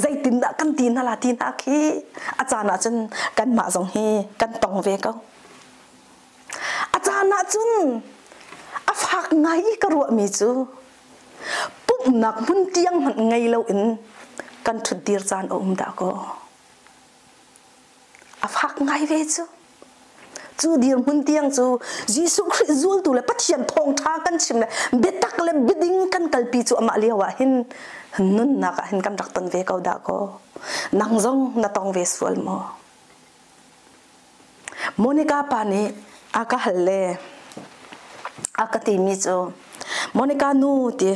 Zeitindah kan ti hna la ti hna khi a caan ah cun kanmah zong hi kan tong ve ko. A caan ah cun a fak ngai i ka ruahmi cu pumhnak hmun tiang hmanh ngei loin kan ṭhutdir caan a um dah kaw. A fak ngai ve cu. Cu dirhmun tiang cu Jesuh Khrih zultu le Pathian thawngṭha kan chim le biatak le biading kan kalpi cu amah lio ah hin nunnak ah hin kan rak ton ve ko dah kaw. Nang zong na tong ve sual maw? Monica pa nih a ka hal le a ka timi cu Monica nu ti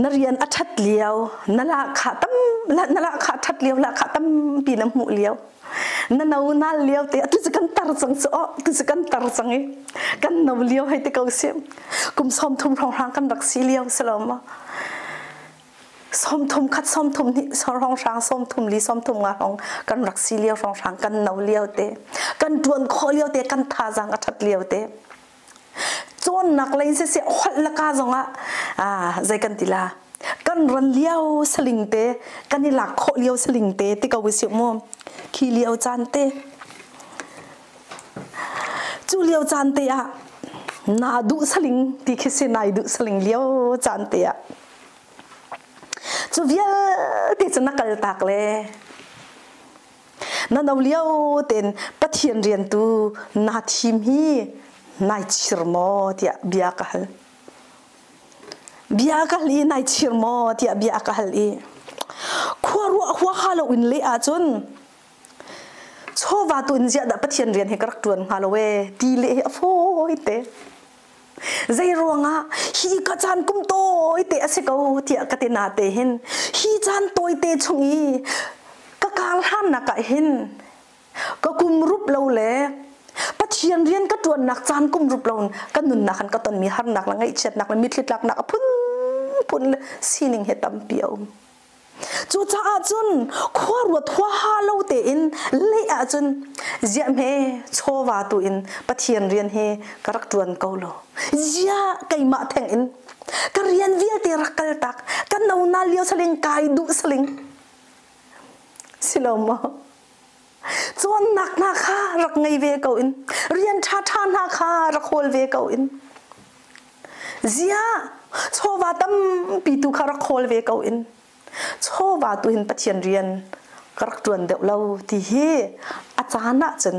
na rian a ṭhat lio na lahkhah tam na lahkhah ṭhat lio lahkhah tampi na hmuh lio na no nal lio te atu cu kan tar cang cu oh tu cu kan tar cang i kan no lio hei ti ko si kum 30 hrawnghrang kan rak si lio si lo maw 30 khat 30 hnih hrawnghrang 34 35 hrawng kan rak si lio hrawnghrang kan no lio te kan ṭuan khawh lio te kan thazaang a ṭhat lio te cawnnak lei siseh holh le ka zongah zei kan ti la kan ran lio saling te kan i lak khawh lio saling te ti ko usih mu khi lio caan te cu lio caan te ah naa duh saling ti khi si nai duh saling lio caan te ah cu vialte cu na kal tak le Na no lio tein Pathian rian tu naa thim hi nai chir maw tiah bia ka hal. Bia ka hal i nai chir maw tiah bia ka hal i khua ruah huaha lo in leh ahcun chawva tu in ziah dah Pathian rian hi ka rak ṭuan hnga lo ee ti leh hi a fawi te. Zei ruangah hi ka caan kum tawi te a si ko tiah ka ti na te hin hi caan tawi te chung i ka kar hlannak ah hin ka kum rup lo le Pathian rian ka ṭuannak caan kum rup lo ka nunnak han ka tonmi harnak le ngaihchiatnak le mitthli tlaknak a phunphun le sining he tampi a um. Cucaah cun khua ruat huaha lo tein leh ahcun ziah hme chawva tu in Pathian rian hi ka rak ṭuan ko lo. Ziah keimah theng in ka rian vialte rak kal tak ka no na lio saling kai duh saling si lo maw? Cawnnak hna kha rak ngei ve ko in rian ṭhaṭha hna kha rak hawl ve ko in ziah chawva tampi tu kha rak hawl ve ko in chawva tu hin Pathian rian ka rak ṭuan deuh lo ti hi a caan ah cun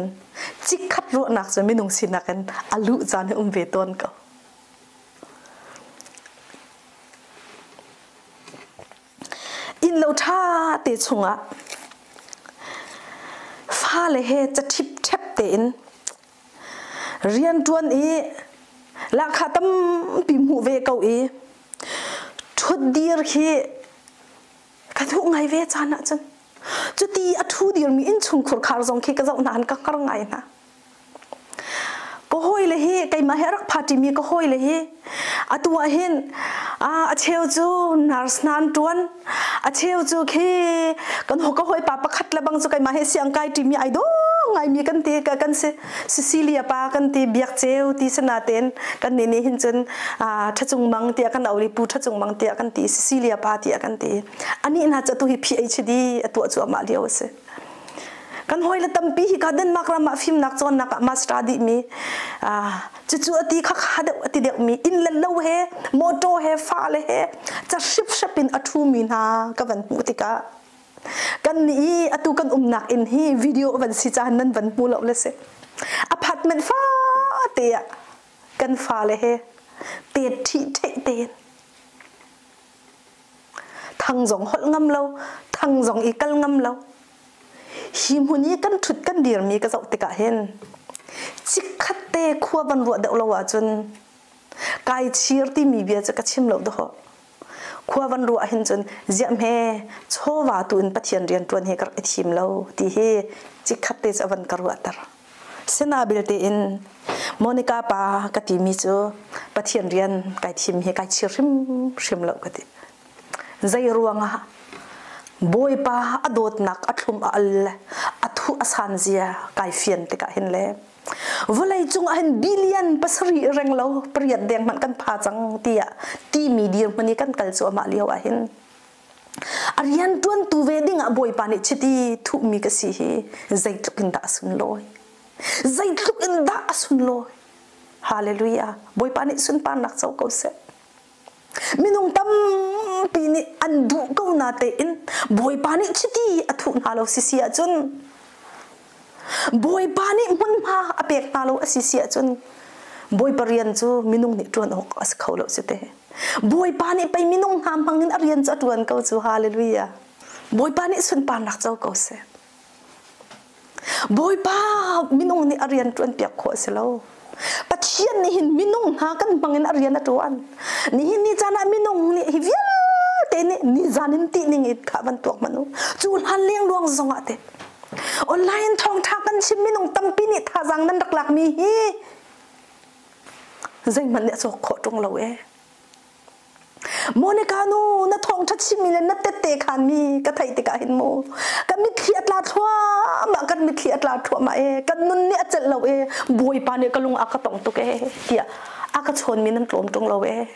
chikkhat ruahnak cu minung sinak in a luh caan hi um ve tawn ko. Innlo ṭha te chungah fale he caṭhip ṭhep tein rianṭuan i lahkhah tampi hmuh ve ko i ṭhutdir khi ka duh ngai ve caan ahcun cuti a ṭhu dirmi innchungkhur khar zong khi ka zoh hna ka hngar ngai hna. Ka hawile hi keimah he a rak party mi ka hawile hi atu ah hin a cheu cu nurse hna an ṭuan a cheu cu khi kan ka hawipa pakhat le bang cu keimah he siang kai ṭimi ai dawh ngaimi kan ti kan si Cecilia pa kan ti Biak Ceu ti sinatein kan nih nih hin cun Ṭhacung Mang tiah kan auh i Pu Ṭhacung Mang tiah kan ti Cecilia pa tiah kan ti anih hna cu atu hi PhD a tuah cuahmah lio a si. Kan hawile tampi hi ka Denmark ram ah fimnak cawnnak ah master dihmi cucu a ti kha kha deuh a ti deuhmi inn le lo he motor he fale he ca hriphrep in a ṭhumi hna ka van hmuh tikah kan nih i atu kan umnak inn hi video van si caan nan van hmu lo le si apartment fate ah kan fale he te ṭhi ṭheih tein Thang zong holh ngam lo, thang zong i kal ngam lo. Hi hmun i kan ṭhut kan dirmi ka zoh tikah hin chikkhat te khua van ruah deuh lo ahcun kai chir timi bia cu ka chim lo dawh. Khua van ruah hin cun ziah hme chawva tu in Pathian rian ṭuan hi ka rak i thim lo ti hi chikkhat te cu a van ka ruahter. Sina belte in Monica pa ka timi cu Pathian rian kai thim hi kai chir hrimhrim lo ka ti. Zei ruangah Bawipa a dawtnak a thlum a al le a thuh a san zia kai fian tikah hin le vawlei cung ah hin billion pasarih reng lo pariat deng hmanh kan pha cang tiah timi dirhmun i kan kal cuahmah lio ah hin A rianṭuantu ve dingah Bawipa nih chiti thuhmi ka si hi zeitluk in dah a sunlawi. Zeitluk in dah a sunlawi. Hallelujah. Bawipa nih sunparnak co ko seh. Minung tampi nih an duh ko na tein Bawipa nih chiti a thuh hna lo sisi ahcun Bawipa nih hmunhma a pek hna lo a si si ahcun Bawipa rian cu minung nih ṭuan awk a si kho lo si te. Bawipa nih pei minung hna hmang in a rian cu a ṭuan ko cu hallelujah. Bawipa nih sunparnak co ko seh. Bawipa minung nih a rian ṭuan piak khawh a si lo. Pathian nih hin minung hna kan hmang in a rian a ṭuan. Nihin ni caan ah minung nih hi vialte nih nizan in tih ning in kha van tuak hmanh u. Cu hlan lengluang zong ah teh online thawngṭha kan chim minung tampi nih thazaang nan rak lakmi hi zeihmanh nih a cawk khawh ṭung lo ee. Monica nu na thawngṭha chimmi le na tette khanmi ka theih tikah hin mu ka mitthli a tla thluahmah kan mitthli a tla thluahmah ee kan nun nih a celh lo ee Bawipa nih ka lung a ka tong tuk ee tiah a ka chawnmi nan tlawm ṭung lo ee.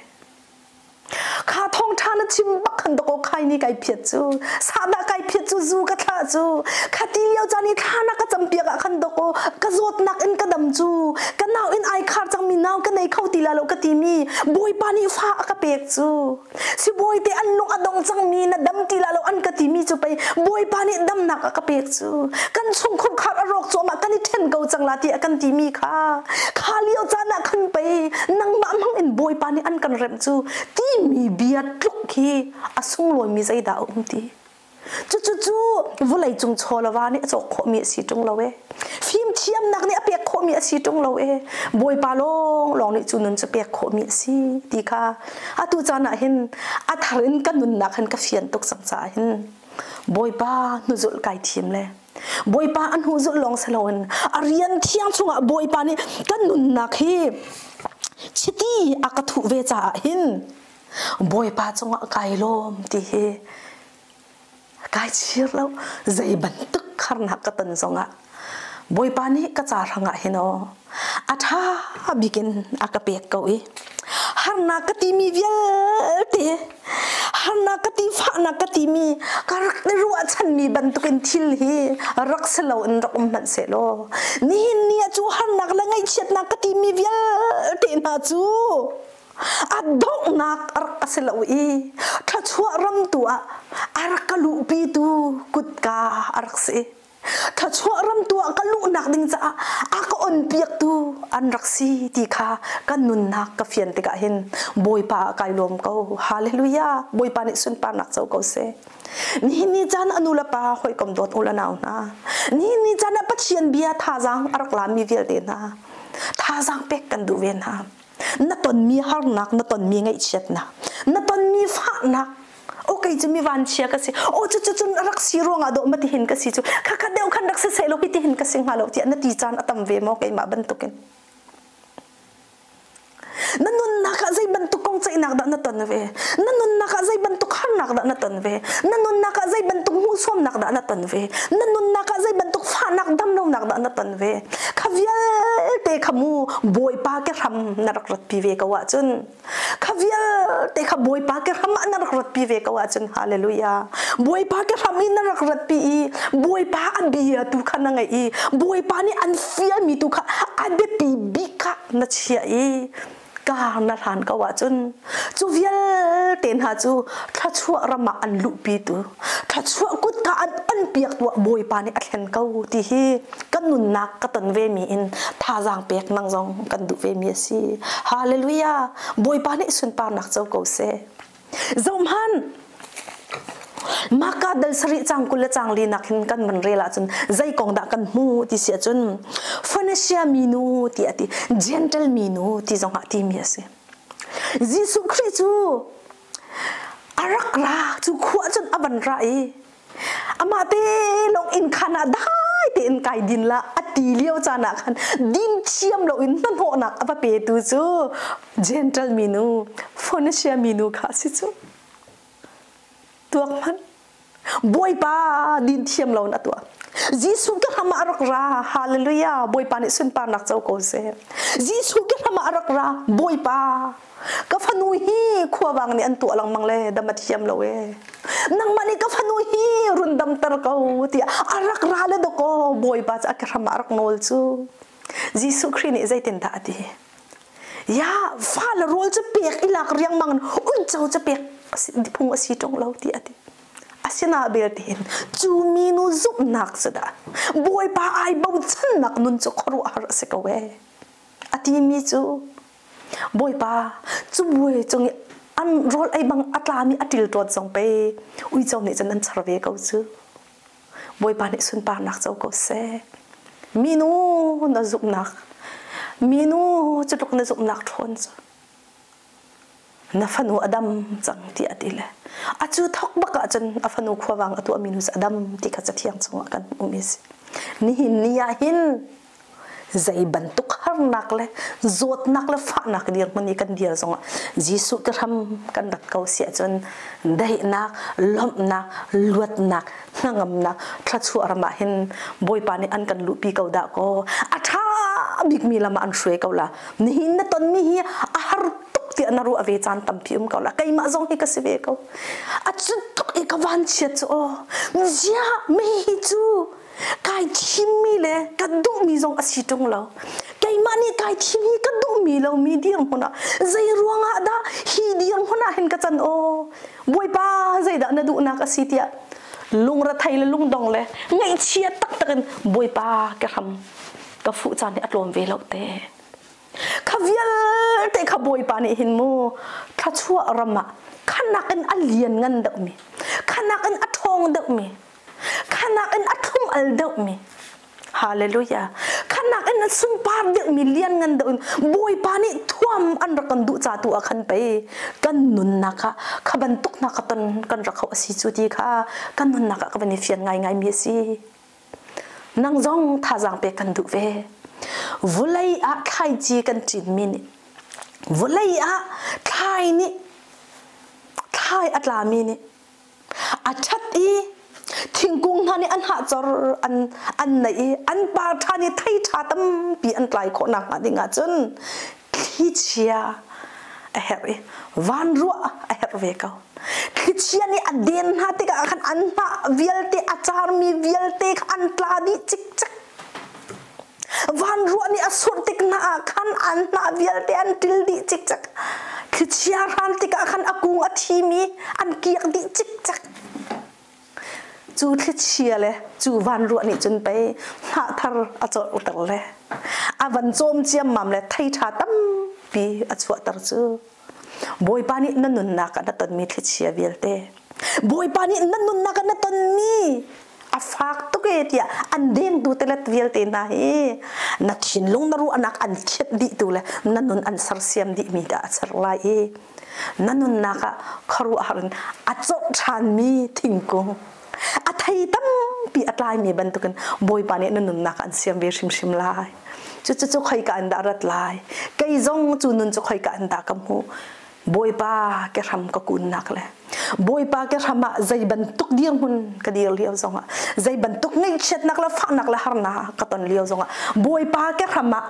Kha thawngṭha na chim bak khan dakaw khai ni kai phiat cu sahdah kai phiat cu zu ka thlah cu kha ti lio caan i thla na ka campiak ah khan dakaw ka zawtnak in ka dam cu ka nau in ai khar cangmi nau ka nei. nei kho ti la lo ka timi Bawipa nih fa a ka pek cu. Sibawi te an lung a dong cangmi na dam ti la lo an ka timi cu pei Bawipa nih damnak a ka pek cu. Kan chungkhur khar a rawk cuahmah kan i ṭhen ko cang la ti a kan timi kha kha lio caan ah khan pei nangmah hmang in Bawipa nih an kan remh cu timi bia tluk khi a sunglawimi zeidah a um ti. Cucu cu vawlei cung chawlava nih a cawk khawhmi a si ṭung lo e. Fimthiamnak nih a pek khawhmi a si ṭung lo e. Bawipa lawnglawng nih cu nun cu pek khawhmi a si ti kha atu caan ah hin a thar in ka nunnak hin ka fian tuk cang caah hin Bawipa hnuzulh kai thim le Bawipa a hnuzulh lawng si loin a rian thiang chungah Bawipa nih kan nunnak hi chiti a ka thuh ve caah hin Bawipa cungah kai lawm ti hi kai chir lo. Zei bantuk harnak ka ton zongah Bawipa nih ka ca hrangah hin aw a ṭha bik in a ka pek ko i harnak ka timi vialte, harnak ka ti, fahnak ka timi, ka rak i ruahchanmi bantukin thil hi rak si lo in rak um hmanh sehlaw, nihin ni ah cu harnak le ngaihchiatnak ka timi vialte hna cu a donghnak a rak a si lo i thluachuah ram tu ah a rak ka luhpitu kutka a rak si. Thluachuah ram tu ah ka luhnak ding caah a ka onpiaktu an rak si ti kha kan nunnak ka fian tikah hin Bawipa ah kai lawm ko. Hallelujah! Bawipa nih sunparnak co ko seh. Nihin ni caan a nu le pa hawikom dawt u le nau hna, nihin ni caan ah Pathian bia thazaang a rak lami vialte hna, thazaang pek kan duh ve hna. Na tonmi harnak, na tonmi ngaihchiatnak, na tonmi fahnak, o kei cu mi vanchia ka si, o cu cu cun rak si ruangah dawh ma tihin ka si cu, kha kha deuh khan rak si seh law hi tihin ka si hnga lo tiah na ti caan a tam ve maw keimah bantukin? Na nunnak ah zei bantuk kong ceihnak dah na ton ve? Na nunnak ah zei bantuk harnak dah na ton ve? Na nunnak ah zei bantuk hmuhsuamnak dah na ton ve? Na nunnak ah zei bantuk fahnak damlonak dah na ton ve? Kha vialte kha mu Bawipa ke hram na rak ratpi ve ko ahcun, kha vialte kha Bawipa ke hram ah na rak ratpi ve ko ahcun, hallelujah, Bawipa ke hram i na rak ratpi i Bawipa a bia tu kha na ngaih i Bawipa nih an fialmi tu kha a biapi bik kha na chiah i kar na hlan ko ahcun, cu vialte hna cu thluachuah ram ah an luhpitu, thluachuah kutka an onpiak tu ah Bawipa nih a thlen ko ti hi kan nunnak ka ton ve mi in thazaang pek nang zong kan duh ve mi a si. Hallelujah! Bawipa nih sunparnak co ko seh. Zohhmanh, Maka dal sarih cang 20 le cang li nak hin kan van rel ahcun zei kong dah kan hmu ti si ahcun, Phoenicia minu ti a ti, Gentle minu ti zong ah timi a si. Jesuh Khrih cu a rak ra cu khua cun a van ra i amah te lawng inn khan ah dai tein kai din la a ti lio caan ah khan din thiam loin hnahnawhnak a va petu cu Gentle minu, Phoenicia minu kha a si cu. Tuak hmanh. Bawipa din thiam loin a tuah. Jesuh ke hram ah a rak ra. Hallelujah! Bawipa nih sunparnak co ko seh. Jesuh ke hram ah a rak ra. Bawipa, ka fanu hi khuavang nih an tuah lengmang le dam a thiam lo e. Nangmah nih ka fanu hi run damter ko tiah a rak ra le dawkaw Bawipa cu a ke hram ah a rak nawl cu. Jesuh Khrih nih zeitindah a ti? Ya, fale rawl cu pek i lak riangmang in uico cu pek phung a si ṭung lo tiah a ti. Asina belte hin cu minu zumhnak cu dah Bawipa ai bochannak nun cu khuaruahhar a si ko ee. A timi cu Bawipa cu buai cung i an rawl ei bang a tlami a ṭilṭawt zong pei uico nih cun an char ve ko cu. Bawipa nih sunparnak co ko seh. Minu na zumhnak, minu cu tluk na zumhnak ṭhawn cu na fanu a dam cang tiah a ti le a cu thok bak ahcun a fanu khuavang a tuahmi nu cu a dam ti kha cathiang chungah kan hmuhmi a si. Nihin ni ah hin zei bantuk harnak le zawtnak le fahnak dirhmun i kan dir zongah Jesuh ke hram kan rat ko si ahcun daihnak, lawmhnak, luatnak, hnangamnak, thluachuah ram ah hin Bawipa nih an kan luhpi ko dah kaw a ṭha bikmi lam ah an hruai ko la. Nihin na tonmi hi a har tuk tiah na ruah ve caan tampi um ko la. Keimah zong hi ka si ve ko. A cu tuk i ka vanchiat cu aw ziah mei hi cu kai thimmi le ka duhmi zong a si ṭung lo. Keimah Keimah nih kai thim hi ka duhmi lomi dirhmun ah zei ruangah dah hi dirhmun ah hin ka can aw? Bawipa zeidah na duhnak a si tiah lungrethei le lungdong le ngaihchia taktak in Bawipa ka hram ka fuh caan hi a tlawm ve lo te. Kha vialte kha Bawipa nih hin mu thluachuah ram ah khanak in a lian ngan deuhmi, khanak in a ṭhawng deuhmi, khanak in a thlum al deuhmi, Hallelujah. Khanak in sunpar deuhmi lian ngan deuh in Bawipa nih thuam an rak kan duh ca tu ah khan pei kan nunnak ah kha bantuk hna ka ton kan rak hauh a si cu ti kha kan nunnak ah ka van i fian ngaingai mi a si. Nang zong thazaang pek kan duh ve. Vulei ah thlaici kan cinmi nih vulei ah thlai nih thlai a tlami nih a ṭhat i thingkung hna nih an hahcor an an neih i an par ṭhan i thei ṭha tampi an tlai khawh nakhnga ding ahcun thlichia a herh i vanruah a herh ve ko. Thlichia nih a den hna tikah khan an hnah vialte a carmi vialte kha an tla dih cikcek. Vanruah nih a surh tik hna ah khan an hnah vialte an ṭil dih cikcek. Thlichia hran tikah khan a kung a thimi an kiak dih cikcek. Cu thlichia le cu vanruah nih cun pei hnah thar a cawlter le a van cawm ciammam le thei ṭha tampi a chuahter cu. Bawipa nih na nunnak ah na tonmi thlichia vialte Bawipa nih na nunnak ah na tonmi a fak tuk e tiah an dengtu telet vialte hna hi na thinlung na ruahnak an khiat dihtu le na nun an sersiam dihmi dah a ser lai i na nunnak ah khuaruahhar in a cawh ṭhanmi thingkung a thei tampi a tlaimi bantukin Bawipa nih na nunnak an siam ve hrimhrim lai. Cucu cu khoika in dah rat lai? Kei zong cu nun cu khoika in dah ka hmuh? Bawipa ke hram ka kunnak le Bawipa ke hram ah zei bantuk dirhmun ka dir lio zongah zei bantuk ngaihchiatnak le fahnak le harnak ka ton lio zongah Bawipa ke hram ah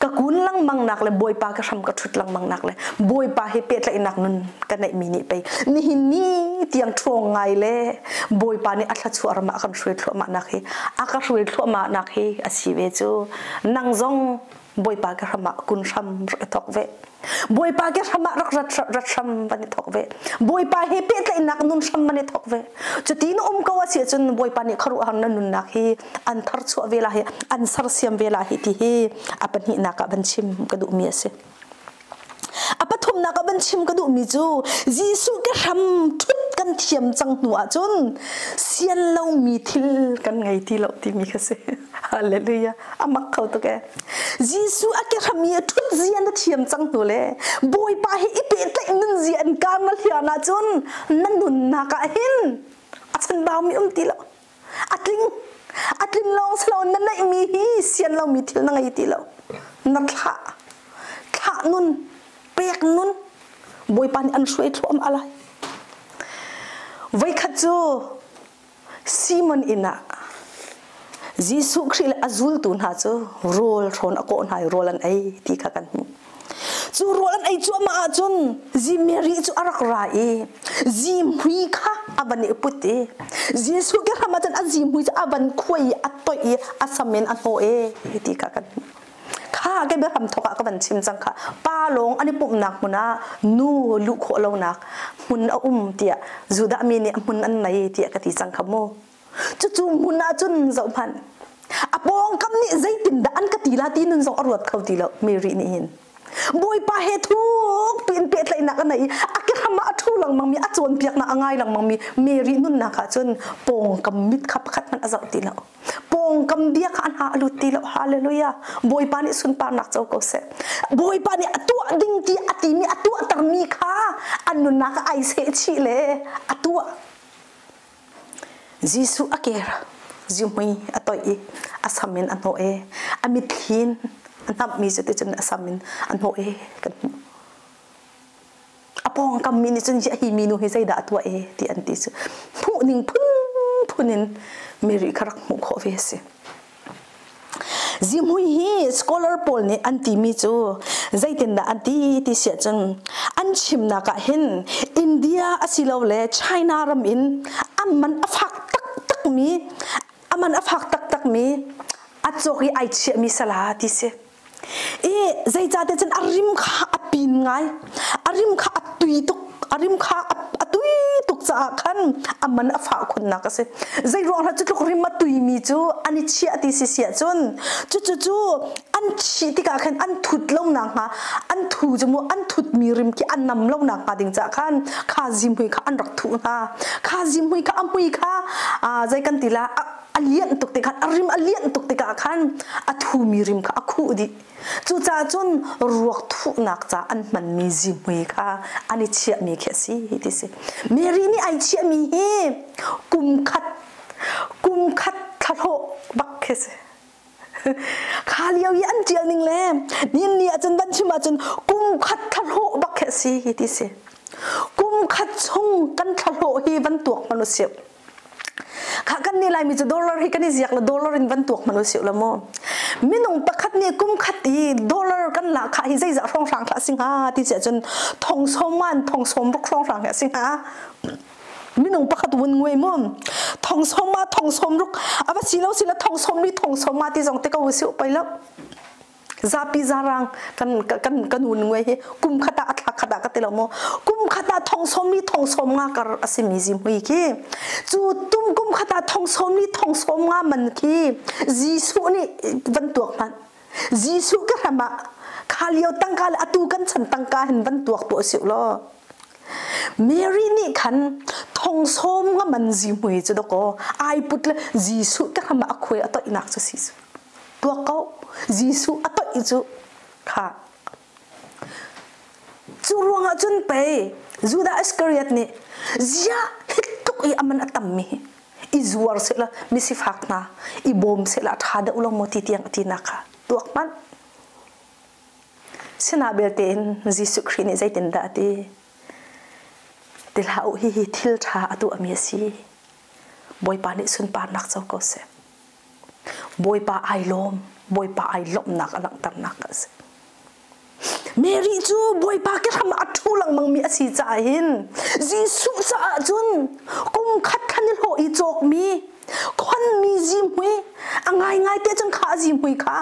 ka kun lengmang nak le Bawipa ka hram ka ṭhut lengmang nak le Bawipa he pehtlaihnak nun ka neihmi nih pei nihin ni tiang ṭhawng ngai le Bawipa nih a thluachuah ram ah a kan hruai thluahmah nak hi a ka hruai thluahmah nak hi a si ve cu nang zong Bawipa ka hram ah kun hram rak i thawk ve Bawipa ke hram ah rak rat rat hram van i thawk ve Bawipa he pehtlaihnak nun hram van i thawk ve cuti na um ko a si ahcun Bawipa nih khuaruahhar na nunnak hi an tharchuah ve la hi an sersiam ve la hi ti hi a pahnihnak ah van chim ka duhmi a si. A pathumnak ah van chim ka duhmi cu Jesuh ke hram ṭhut kan thiam cang hnu ahcun sian lomi thil kan ngei ti lo timi kha si. Hallelujah. A mak kho tuk ee. Jesuh a ke hram i a ṭhut zia na thiam cang hnu le Bawipa hi i pehtlaih nun zia in kaan na hlian ahcun na nunnak ah hin a chanbaumi um ti lo. A tling a tlin lawng si lo na neihmi hi sian lomi thil na ngei ti lo. Na thlah thlah nun pek nun Bawipa nih an hruai thluahmah lai. Voikhat cu Simon inn ah Jesuh Khrih le a zultu hna cu rawl hrawn a kawh hna i rawl an ei ti kha kan hmuh. Cu rawl an ei cuahmah ahcun Mary cu a rak ra i zihmui kha a van i put i Jesuh ke hram ah cun a zihmui cu a van khuai i a toih i a sam in a hnawh e ti kha kan hmuh. Kha ke biahram thawk ah ka van chim cang kha pa lawng an i pumhnak hmun ah nu luh khawh lonak hmun a um tiah Judah mi nih a hmun an nei tiah ka ti cang kha mu. Cucu hmun ah cun zoh hmanh a pawngkam nih zeitindah an ka ti la ti nun zong a ruat kho ti lo Mary nih hin. Bawipa he thuk piin pehtlaihnak a nei i a kehram ah a ṭhu lengmang mi a cawnpiaknak a ngai lengmang mi Mary nunnak ah cun pawngkam mit kha pakhat hmanh a zoh ti lo. Pawngkam bia kha a hna a lut ti lo. Hallelujah. Bawipa nih sunparnak co ko seh. Bawipa nih a tuah ding ti a timi a tuahtermi kha an nunnak ah ai seh chih le a tuah. Jesuh a ker, zihmui a toih i a sam in a hnawh i a mitthli in a hnamhmi cu ticun a sam in a hnawh i kan hmuh. A pawngkam mi nih cun hi minu hi zeidah a tuah e ti an ti cu hmuh ning phunphun in Mary kha rak hmuh khawh ve a si. Zihmui hi scholar pawl nih an timi cu zeitindah an ti ti siah cun an chimnak ah hin India asilole China ram in a man a fak taktakmi a man a fak taktakmi a cawk i ai chiahmi sala ti si. I zeicahtiah cun a rim kha a pin ngai. A rim kha a tui tuk. A rim kha a tui tuk caah khan a man a fah khunnak a si. Zei ruang hlah cu tluk rim a tuimi cu an i chiah ti si siah cun cucu cu an chih tikah khan an thut lo nakhnga an thu cu mu an thutmi rim khi an nam lo nakhnga ding caah khan kha zihmui kha an rak thuh hna. Kha zihmui kha a mui kha zei kan ti la a lianh tuk tikah a rim a lianh tuk tikah khan a thumi rim kha a khuh dih. Cucaah cun ruak thuhnak ca an hmanmi zihmui kha an i chiahmi khi a si ti si. Mary nih ai chiahmi hi kum khat kum khat thlahlawh bak khi si. Kha lio i an ṭial ning le nihin ni ahcun van chim ahcun kum khat thlahlawh bak khi a si ti si. Kum khat chung kan thlahlawh hi van tuak hmanh usih. Kha kan nih Laimi cu dollar hi kan i ziak le dollar in van tuak hmanh usih la mu. Minung pakhat nih kum khat i dollar kan la kha hi zeizah hrawnghrang thlah si hnga ti si ahcun thong sawm man thong sawm ruk hrawnghrang hi a si hnga. Minung pakhat vun nguai mu. Thong sawm ma thong sawm ruk ava si lo si la thong sawm li thong sawm ma ti zong te ko usih pai lo. Zapi zarang kan kan kan hun nguai hi kum khat ah a thla khat ah ka ti lo mu kum khat ah thong sawm li thong sawm nga kar a simi zihmui khi cu tum kum khat ah thong sawm li thong sawm nga man khi Jesuh nih van tuak hmanh Jesuh ka hram ah kha lio tangka le atu kan chan tangka hin van tuak tuah sih law Mary nih khan thong sawm nga man zihmui cu dakaw ai put le Jesuh ka hram ah a khuai a toihnak cu si tuak ko Jesuh a toih cu kha cu ruangah cun pei Judah Iskariot nih ziah hi tluk i aman a tammi hi i zuar sehla misifak hna i bawm sehla a ṭha deuh lo maw ti tiang a tinak kha tuak hmanh Sina belte in Jesuh Khrih nih zeitindah a ti ti hlah u hihi thil ṭha a tuahmi a si Bawipa nih sunparnak co ko seh Bawipa ai lawm, Bawipa ai lawmhnak a langhternak a si. Mary cu Bawipa ke hram ah a ṭhu lengmangmi a si caah hin Jesuh caah cun kum khat khan i hlawh i cawkmi khonmi zihmui a ngaingai te cun kha a zihmui kha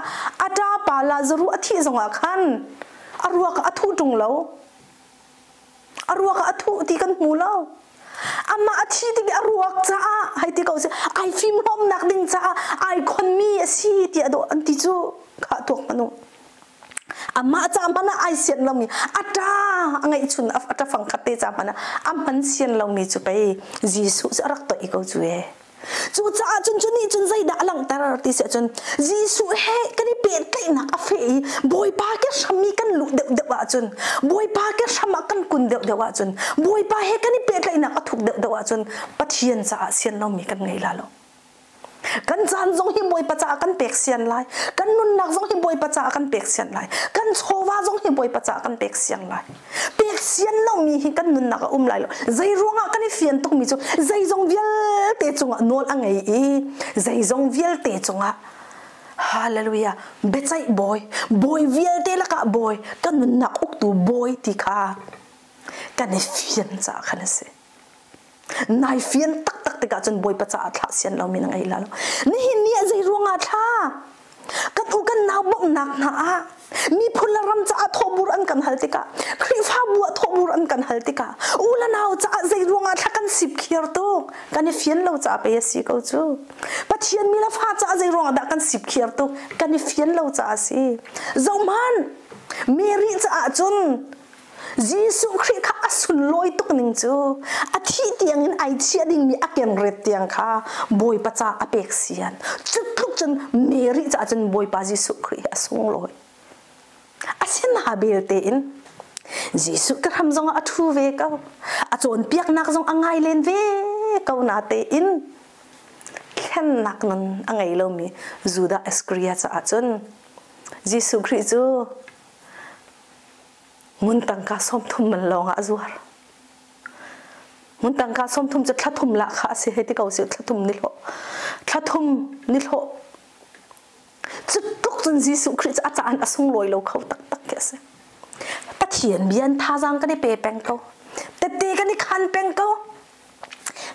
a ṭapa Lazaruh a thih zongah khan a ruak a thuh ṭung lo. A ruak ah a thuh ti kan hmu lo. Amah a thi tik i a ruak caah hei ti ko sih ai fimhlawmnak ding caah ai khonmi a si tiah dawh an ti cu kha tuak hmanh u. Amah ca hmanh ah ai sian lomi a ṭa a ngeihchun a ṭa fangkhat te ca hmanh ah a hman sian lomi cu pei Jesuh cu a rak toih ko cu ee. Cucaah cun cu nih cun zeidah a langhter ti si ahcun Jesuh he kan i pehtlaihnak a feh i Bawipa ke hram i kan luh deuhdeuh ahcun Bawipa ke hram ah kan kun deuhdeuh ahcun Bawipa he kan i pehtlaihnak a thuk deuhdeuh ahcun Pathian caah sian lomi kan ngei la lo. Kan caan zong hi Bawipa caah kan pek sian lai. Kan nunnak zong hi Bawipa caah kan pek sian lai. Kan chawva zong hi Bawipa caah kan pek siang lai. Pek sian lomi hi kan nunnak a um lai lo. Zei ruangah kan i fian tukmi cu zeizong vialte cungah nawl a ngei i zeizong vialte cungah hallelujah biaceih bawi bawi vialte lakah bawi kan nunnak uktu bawi ti kha kan i fian caah khan a si. Nai fian taktak tikah cun Bawipa caah thlah sian lomi na ngei la lo. Nihin ni ah zei ruangah thla? Kan u kan nau bawmhnak hna ah miphun le ram caah thawhbur an kan hal tikah Khrihfabu ah thawhbur an kan hal tikah u le nau caah zei ruangah thla kan sip khiar tuk kan i fian lo caah pei a si ko cu. Pathian mi le fa caah zei ruangah dah kan sip khiar tuk kan i fian lo caah a si. Zohhmanh Mary caah cun Jesuh Khrih kha a sunlawi tuk ning cu a thih tiangin ai chiah dingmi a kenret tiang kha Bawipa ca a pek sian. Cu tluk cun Mary caah cun Bawipa Jesuh Khrih hi a sunglawi. Asinain belte in Jesuh ka hram zongah a ṭhu ve ko. A cawnpiaknak zong a ngai len ve ko natein thlennak nun a ngei lomi Judah Iskariot caah cun Jesuh Khrih cu Ngun tangka 30 man lawng ah a zuar. Ngun tangka 30 cu thla thum lah kha a si hei ti ko si thla thum ni hlawh. Thla thum ni hlawh. Cu tluk cun Jesuh Khrih cu a caan a sunglawi lo kho taktak khi a si. Pathian bia in thazaang kan i pe peng ko. Tette kan i khan peng ko.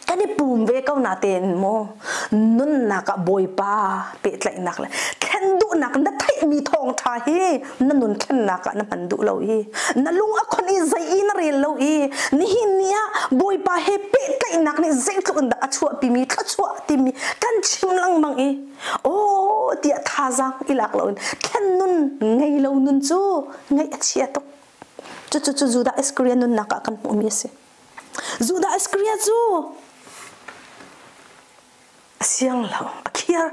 Kan i pum ve ko natein maw. Nunnak ah Bawipa pehtlaihnak le thlen duhnak na theihmi thawngṭha hi na nun thlennak ah na hman duh lo i na lung a khon i zei i na rel lo i nihin ni ah Bawipa he pehtlaihnak nih zeitluk in dah a chuahpimi thluachuah timi kan chim lengmang i aw tiah thazaang i lak loin thlen nun ngei lo nun cu ngaih a chia tuk. Cucu cu Judah Iskariot nunnak ah kan hmuhmi a si. Judah Iskariot cu a siang lo, a khiar.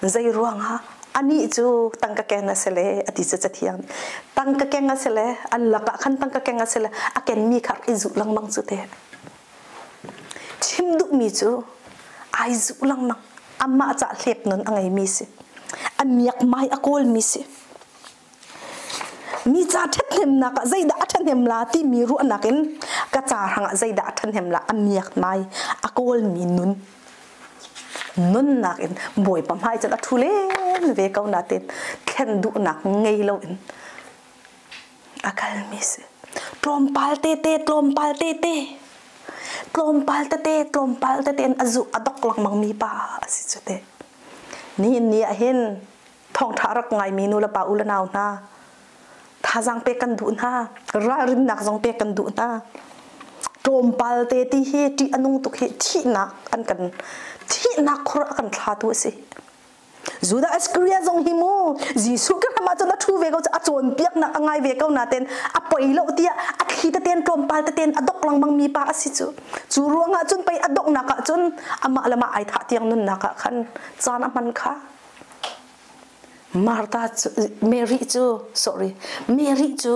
Zei ruangah anih cu tangka keng a si le a ti cu cathiang tangka keng a si le an lakah khan tangka keng a si le a kenmi kha i zuh lengmang cu te. Chim duhmi cu ai zuh lengmang. Amah cah hlep nun a ngeimi si. A miakmai a kawlmi si. Mi ca ṭhathnemnak ah zeidah a ṭhahnem la timi ruahnak in ka ca hrangah zeidah a ṭhahnem la a miakmai a kawlmi nun nunnak in Bawipa hmai cun a ṭhu len ve ko nain thlen duhnak ngei loin a kalmi si. Tlawmpal tete, tlawmpal tete, tlawmpal tete, tlawmpal tete in a zuh a dok lengmangmi pa a si cu te. Nihin ni ah hin thawngṭha a rak ngaimi nu le pa u le nau hna thazaang pek kan duh hna ralrinnak zong pek kan duh hna tlawmpal te ti hi ṭih a nung tuk hi thihnak an kan thihnak khur a kan thlatu a si Judah Iscariot zong hi mu Jesuh ka hram ahcun a ṭhu ve ko a cawnpiaknak a ngai ve ko nain a poi lo tiah a thli teten tlawmpal teten a dok lengmang mi pa a si cu cu ruangah cun pei a donghnak ah cun amah le mah ai thah tiang nunnak ah khan caan a hman kha Martha cu Mary cu sorry Mary cu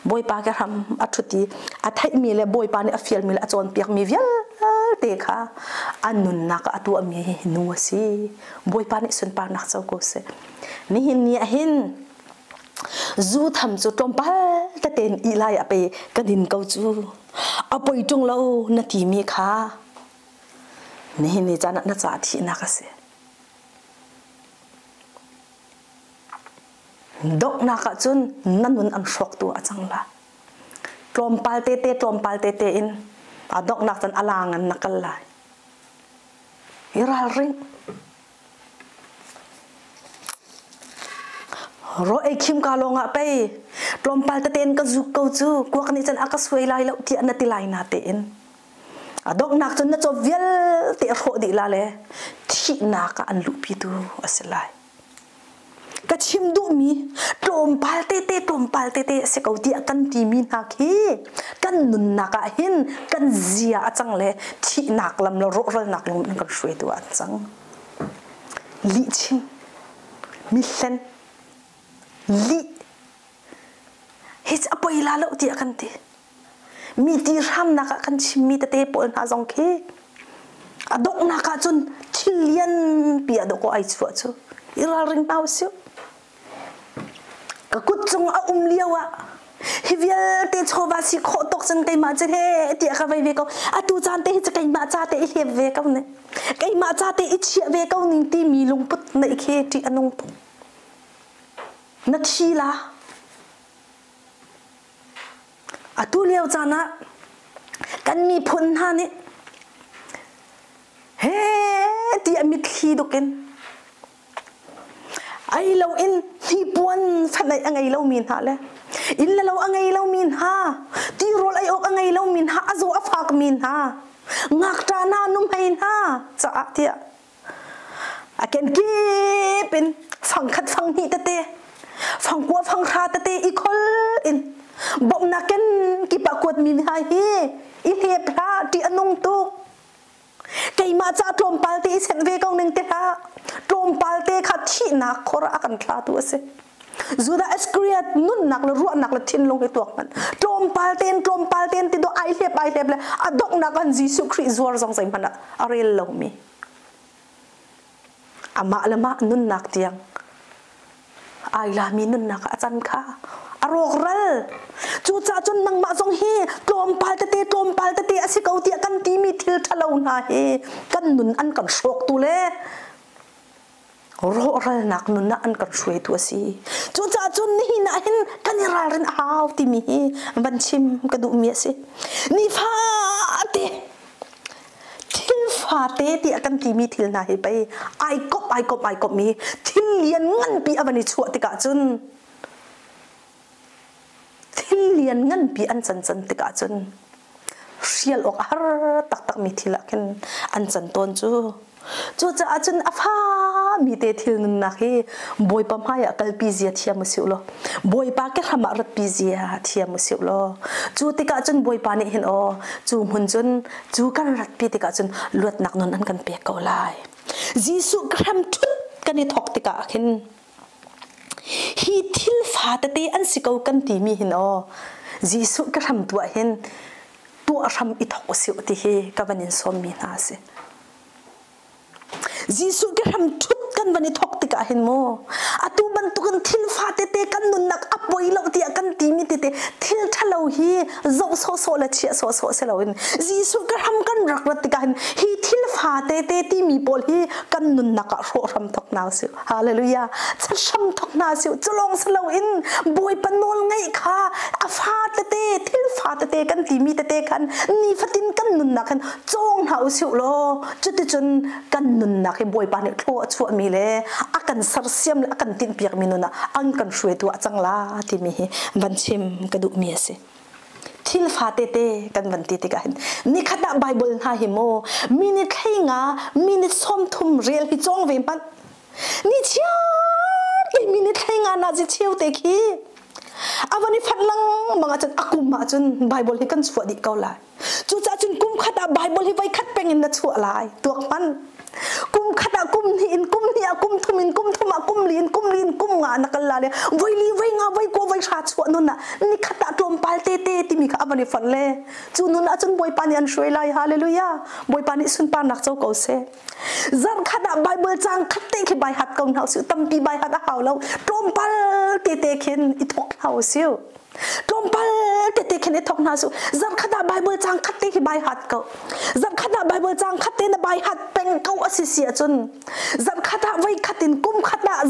Bawipa ke hram a ṭhut i a theihmi le Bawipa nih a fialmi le a cawnpiakmi vialte kha a nunnak ah a tuahmi nu a si. Bawipa nih sunparnak co ko seh. Nihin ni ah hin zu tham cu tlawmpal tete in ih lai ah pei ka din ko cu. A poi ṭung lo na timi kha nihin ni caan ah na ca thihnak a si. Donghnak ah cun na nun an hrawktu a cang la. Tlawmpal tete tlawmpal tete in a donghnak cun a lang in na kal lai. I ralring. Ro ei khim ka lawng ah pei tlawmpal tete in ka zuk ko cu kuak nih cun a ka suai lai lo tiah na ti lai na tein. A donghnak cun na caw vialte a hrawh dih la le thihnak ah an luhpitu a si lai. Ka chim duhmi tlawmpal tete tlawmpal tete a si ko tiah kan timi hna khi kan nunnak ah hin kan zia a cang le thihnak lam le rawhralnak lam in kan hruaitu ah an cang. Lihchim, mihlen, lih, hi a poi la lo tiah kan ti. Mi ti hramnak ah kan chimmi tete pawl hna zong khi a donghnak ah cun thil lianpi ah dawkaw ai chuah cu i ralring hna usih. Ka kut cung a um lio ah hi vialte chawva si khawh tawk cun keimah cu he tiah ka vei ve ko. Atu caan te hi cu keimah ca te i hlep ve ko ne. Keimah ca te i chiah ve ko ning timi lungput neih khi ṭih a nung tuk. Na thi la. Atu lio caan ah kan miphun hna nih he ti a mitthli duk in ei lo in hnipuan fenh a ngei lomi hna le inn le lo a ngei lomi hna tirawl ei awk a ngei lomi hna a zaw a fakmi hna ngakṭah hna nuhmei hna caah tiah A kenkip in fangkhat fanghnih tete fangkua fanghra tete i khol in bawmhnak kenkip ah kuatmi hna hi i hlep hlah ṭih a nung tuk. Keimah ca tlawmpal te i senh ve ko ning te hlah. Tlawmpal te kha thihnak khor ah a kan thlatu a si. Judah Iscariot nunnak le ruahnak le thinlung hi tuak hmanh. Tlawmpal tein tlawmpal tein ti dawh ai hlep ai hlep le a donghnak an Jesuh Khrih zuar zong zeihmanh ah a rel lomi. Amah le mah nunnak tiang ai lami nunnak ah a can kha a rawkral. Cucaah cun nangmah zong hi tlawmpal tete tlawmpal tete a si ko tiah kan timi thil ṭhalo hna hi kan nun an kan hrawktu le rawhralnak nun ah an kan hruaitu a si. Cucaah cun nihin ah hin kan i ralrin a hau timi hi van chim ka duhmi a si. Nifate thil fa. fate tiah kan timi thil hna hi pei ai kop ai kop ai kop mi thil lian nganpi a van i chuah tikah cun, thil lian nganpi an can can tikah cun hrial awk a har taktak mi thil ah khin an can tawn cu. Cucaah cun a fa mi te thil nunnak hi Bawipa hmai ah kalpi zia thiam usih law, Bawipa ke hram ah ratpi zia thiam usih law, cu tikah cun Bawipa nih hin aw cu hmun cun cu kan ratpi tikah cun luatnak nun an kan pek ko lai. Jesuh hram thut kan i thok tikah khin hi thil fa tete an si ko kan timi hin aw Jesuh ka hram tuah hin tuah hram i thok usih ti hi ka van in sawm mi hna a si. Jesuh ke hram thut kan van i thok tikah hin mu atu bantukin thil fa tete kan nunnak a poi lo tiah kan timi tete thil ṭhalo hi zoh sawhsawh le chiah sawhsawh si loin Jesuh ke hram kan rak rat tikah hin hi thil fa tete timi pawl hi kan nunnak ah hrawh hram thok hna usih. Hallelujah. Hram thok hna usih. Culong si loin Bawipa nawl ngaih kha a fa tete thil fa tete kan timi tete khan nifatin kan nunnak khan cawng hna usih law, cuticun kan nunnak hi Bawipa nih thlua a chuahmi le a kan sersiam le a kan tinhpiakmi nun ah an kan hruaitu ah cang la timi hi van chim ka duhmi a si. Thil fa tete kan van ti tikah hin nikhat ah Bible hna hi maw minute 15, minute 30 rel hi cawng ve hmanh. Ni chiar te minute 15 na zi cheu te khi a van i fat lengmang ahcun a kum ahcun Bible hi kan chuah dih ko lai. Cucaah cun kum khat ah Bible hi voi khat peng in na chuah lai. Tuak hmanh. Kum khat ah kum hnih in, kum hnih ah kum thum in, kum thum ah kum li in, kum li in kum nga na kal la le voi li, voi nga, voi kua, voi hra chuah nun ah nikhat ah tlawmpal te te timi kha a van i fonh le cu nun ah cun Bawipa nih an hruai lai. Hallelujah. Bawipa nih sunparnak co ko seh. Zarh khat ah Bible cang khat te khi bai hat ko hna usih. Tampi bai hat a hau lo. Tlawmpal te te khin i thok hna usih. Tlawmpal tete khin i thok hna su. Zarkhat ah Bible cang khat te khi bai hat ko. Zarkhat ah Bible cang khat te na bai hat peng ko a si si ahcun zarkhat ah voi khat in, kum khat ah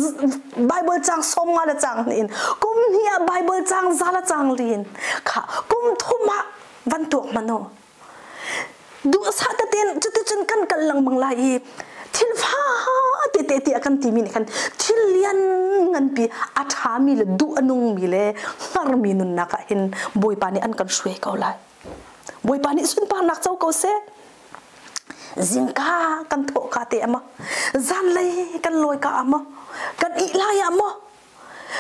Bible cang 50 le cang in, kum hnih ah Bible cang 100 le cang lin kha, kum thum ah van tuak mano duhsah tein. Cuticun kan kal lengmang lai i thil fa tete tiah kan timi nih khan thil lian nganpi a ṭhami le duh a nungmi le hngarmi nunnak ah hin Bawipa nih an kan hruai ko lai. Bawipa nih sunparnak co ko seh. Zingka kan thawh ka te ama, zanlei kan lawi ka ama, kan ih lai ah maw,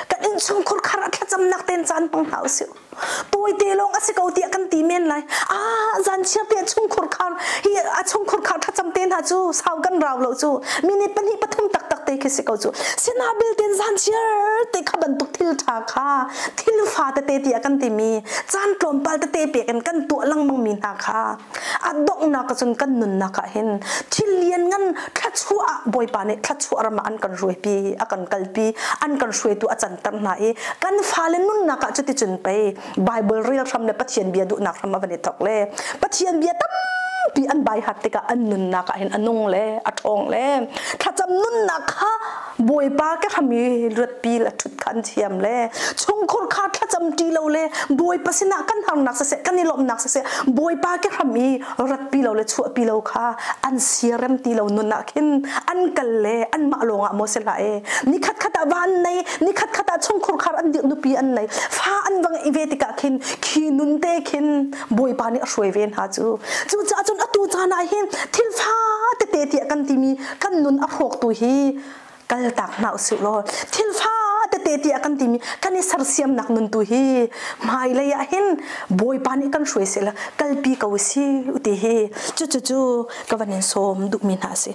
kan innchungkhur khar ah thlacamnak ten caan hmang hna usih. Tawite lawng a si ko tiah kan ti men lai. Ah, zan chiar te chungkhur khar hi a chungkhur khar thlacam te hna cu sau kan rau lo cu, minute pahnih pathum taktak te khi si ko cu. Sinabil ten zan chiar te kha bantuk thil tha kha, thil fa tete tiah kan timi caan tlawmpal tete pek in kan tuah lengmang mi hna kha a donghnak cun kan nunnak ah hin thil lian ngan thluachuah Bawipa nih thluachuah ram ah an kan hruaipi, a kan kalpi, an kan hruaitu a canter hna i kan fale nunnak ah cuticun pei Bible rel hram le Pathian bia duhnak hram a van i thok le Pathian bia tampi an bai hat tikah an nunnak ah hin a nung le a ṭhawng le thlacam nunnak kha Bawipa ka hram i luatpi le ṭhut kha an thiam le chungkhur kha thlacam ṭi lo le Bawipa sinah kan harnak siseh, kan i lawmhnak siseh, Bawipa ke hram i ratpi lo le chuahpi lo kha an siarem ti lo nun ah khin an kal le anmah lawng ah maw si hlah e, nikhat khat ah va an nei, nikhat khat ah chungkhur khar an dirh, nupi an nei, fa an va ngeih ve tikah khin khi nun te khin Bawipa nih a hruai ve hna cu. Cucaah cun atu caan ah hin thil fa tete tiah kan timi kan nun a hrawktu hi kaltak hna usih law, thil fa tete tiah kan timi kan i sersiamnak nun tu hi hmailei ah hin Bawipa nih kan hruai seh la kalpi ko si ti hi cu cu cu ka van in sawm duhmi hna a si.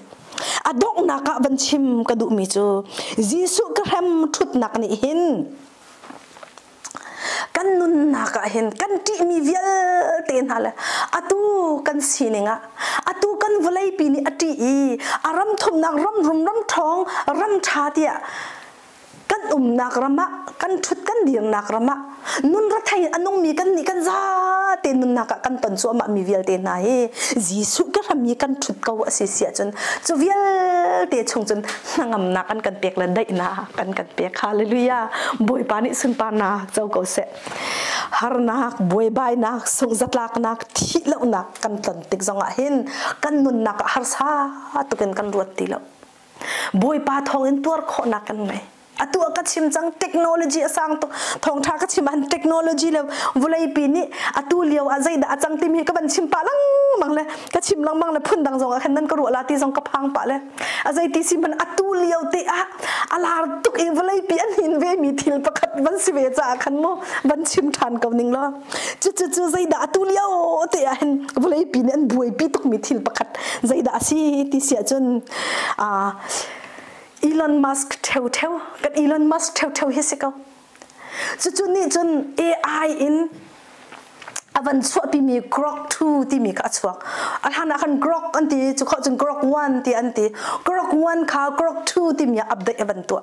A donghnak ah van chim ka duhmi cu Jesuh ka hrem ṭhutnak nih hin kan nunnak ah hin kan ṭihmi vialte hna le atu kan sining ah atu kan vawleipi nih a ṭih i a ram thumnak, ram rum, ram ṭhawng, ram ṭha tiah kan umnak ram ah, kan ṭhut kan dirnak ram ah nun rethei a nungmi kan nih kan zate nunnak ah kan ton cuahmah mi vialte hna hi Jesuh ka ram i kan ṭhut ko a si si ahcun cu vialte vialte chung cun hnangamnak an kan pek le daihnak an kan pek. Hallelujah. Bawipa nih sunparnak co ko seh. Harnak, buaibainak, sungzatlaknak, thihlohnak kan ton tik zongah hin kan nunnak ah harsa tukin kan ruat ti lo. Bawipa thawngin tuar khawhnak kan ngei. Atu ah ka chim cang, technology a sang tuk. Thawngtha ka chim ahhin technology le vawleipi nih atu lio ah zeidah a cang timi hi ka van chim pah lengmang le ka chim lengmang le phundang zong ah khan nan ka ruah la ti zong ka phang pah le a zeiti si hmanh atu lio te ah a lar tuk i vawleipi an hin ve mi thil pakhat van si ve caah khan mu van chim ṭhan ko ning law. Cucu zeidah atu lio te ah hin vawleipi nih an buaipi tuk mi thil pakhat zeidah a si ti si ahcun Elon Musk ṭheuṭheu, kan Elon Musk ṭheuṭheu hi si ko. Cucu nih cun AI in a van chuahpimi Grok 2 timi kha a chuak. A hlan ah khan Grok an ti, cu khawh cun Grok 1 ti an ti. Grok 1 kha Grok 2 timi ah update a van tuah.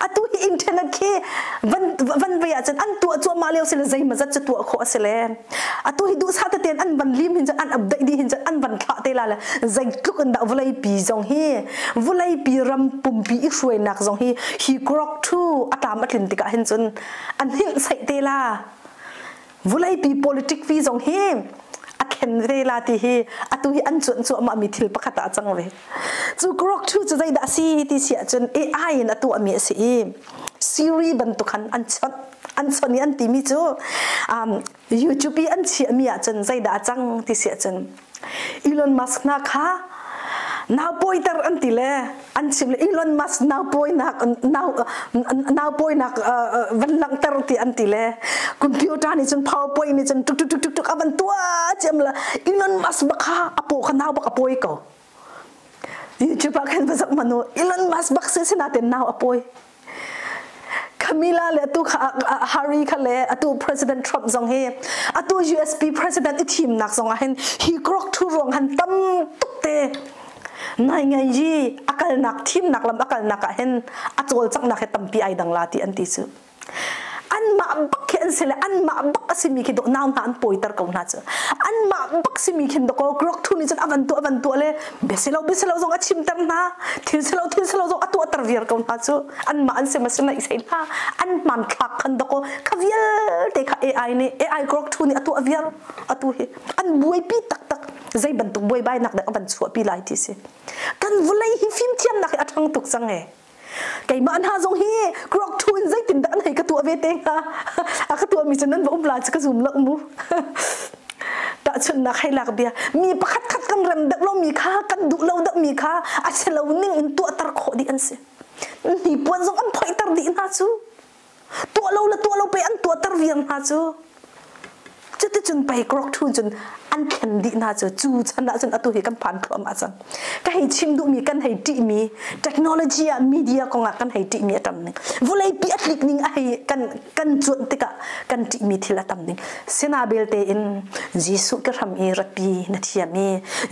Atu hi internet khi van van vei ahcun an tuah cuahmah lio si le zeimazat cu tuah khawh a si le. Atu hi duhsah tete an van lim hin cun an update dih hin cun an van thlah te la le zeitluk in dah vawleipi zong hi vawleipi ram pumpi i hruainak zong hi hi Grok 2 a tlam a tlin tikah hin cun an hinh saih te la. Vawleipi politic vi zong hi a thlen ve la ti hi atu hi an cuanh cuahmah mi thil pakhat ah a cang ve. Cu Grok 2 cu zeidah a si ti si ahcun AI in a tuahmi a si i Siri bantuk khan an chawnh an chawnh i an timi cu YouTube i an chiahmi ahcun zeidah a cang ti si ahcun Elon Musk hna kha nau pawiter an ti le an chim le Elon Musk nau pawinak nau nau pawinak van langhter ti an ti le computer nih cun PowerPoint nih cun tuk tuk tuk tuk tuk a van tuah ciam la Elon Musk bak kha a paw kha nau bak a pawi ko. YouTube ah khan va zoh manu Elon Musk bak si sinain nau a pawi. Camilla le atu kha Harry kha le atu President Trump zong hi atu USP President i thimnak zong ah hin hi krok thu ruang han tam tuk te nai ngai yi akalnak thimnak lam akalnak ah hin a cawlcanghnak hi tampi ai dang la ti an ti cu. Anmah bak khi an si le anmah bak a simi khi dawh nau hna an pawiter ko hna cu. Anmah bak simi khin dawkaw grok thu nih cun a van tuah a van tuah le biasilo biasilo zong a chimter hna, thil silo thil silo zong a tuahter viar ko hna cu. Anmah an si ma si naih sei hna. An hmanthlak khan dawkaw kha vialte kha AI nih AI grok thu nih a tuah viar atu hi an buaipi taktak. Zei bantuk buaibainak dah a van chuahpi lai ti si. Kan vawlei hi fimthiamnak hi a ṭhang tuk cang ee. Keimah hna zong hi grok thu in zeitindah an hei ka tuah ve te hnga? A ka tuahmi cu nan va um la cu ka zum lo mu. Tahchunhnak hei lak bia, mi pakhat khat kan rem deuh lomi kha, kan duh lo deuhmi kha a si lo ning in tuahter khawh dih an si. Hnipuan zong an phoihter dih hna cu. Tuah lo le tuah lo pe an tuahter viar hna cu. Cuticun pei grok thu cun an thlen dih hna cu. Cu chan ah cun atu hi kan phan thluahmah cang. Ka hei chim duhmi, kan hei ṭihmi technology ah media kong ah kan hei ṭihmi a tam ning. Vawleipi a tlik ning a hei kan kan cuanh tikah kan ṭihmi thil a tam ning. Sina belte in Jesuh ka hram i ratpi na thiam i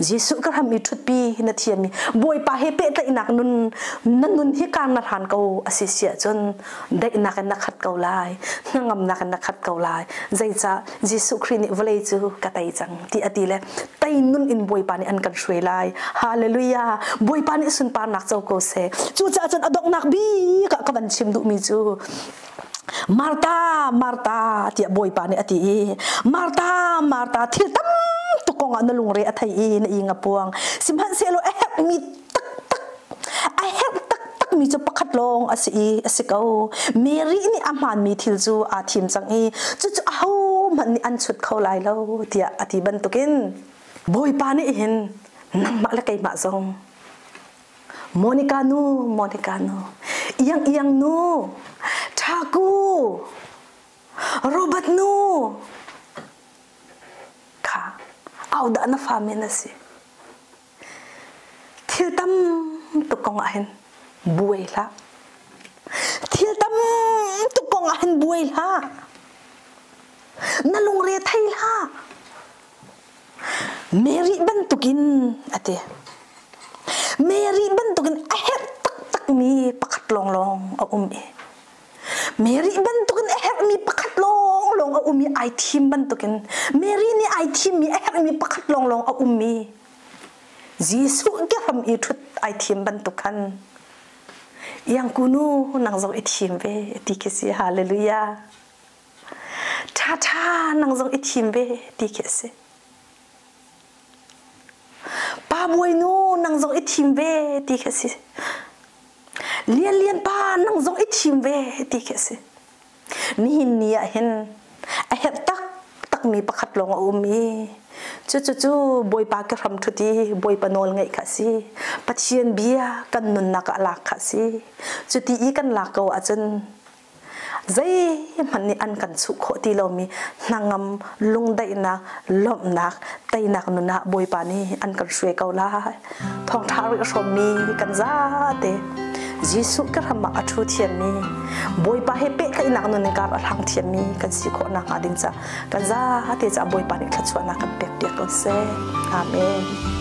Jesuh ka hram i ṭhutpi na thiam i Bawipa he pehtlaihnak nun na nun hi kar na hlan ko a si si ahcun daihnak in na khat ko lai, hnangamnak in na khat ko lai. Zeicah Jesuh Khrih nih vawlei cu ka tei cang ti a ti le tei nun in Bawipa nih an kan hruai lai. Hallelujah! Bawipa nih sunparnak co ko seh. Cucaah cun a donghnak bik ah ka van chim duhmi cu Martha, Martha tiah Bawipa nih a ti i Martha, Martha thil tam tuk kong ah na lungre a thei i na ing a puang. Sihmanhsehlaw a herhmi taktak a herh taktakmi cu pakhat lawng a si i a si ko. Mary nih a hmaanmi thil cu aa thim cang i cucu ahohmanh nih an chut kho lai lo tiah a ti bantukin Bawipa nih hin nangmah le keimah zong Monica nu, Monica nu, Iang Iang nu, Thaku, Robert nu kha audah na fa men a si. Thil tam tuk kong ah hin buai hlah. Thil tam tuk kong ah hin buai hlah. Na lungre thei hlah. Mary bantukin a ti. Mary bantukin a herh taktakmi pakhat lawnglawng a um i Mary bantukin a herhmi pakhat lawnglawng a um i ai thim bantukin Mary nih ai thimmi a herhmi pakhat lawnglawng a ummi. Jesuh kehram i ṭhut ai thim bantuk khan Iangku nu nang zong i thim ve ti khi si. Hallelujah. Ṭha ṭha nang zong i thim ve ti khi a si. Pa Bawi nu nang zong i thim ve ti khi a si. Lian Lian pa nang zong i thim ve ti khi a si. Nihin ni ah hin a herh taktakmi pakhat lawng a um i cucu Bawipa ke hram ṭhut i Bawipa nawl ngaih kha a si. Pathian bia kan nunnak ah lak kha a si. Cuti i kan lak ko ahcun zeihmanh nih an kan chuh khawh ti lomi hnangam, lungdaihnak, lawmhnak, teinak nun ah Bawipa nih an kan hruai ko lai. Thawngṭha rih hrawmmi kan zate Jesuh ka ram ah a ṭhu thiammi Bawipa he pehtlaihnak nun in kar a hlang thiammi kan si khawh nakhnga ding ca kan zate ca Bawipa nih thluachuahnak kan pek piak ko seh. Amen.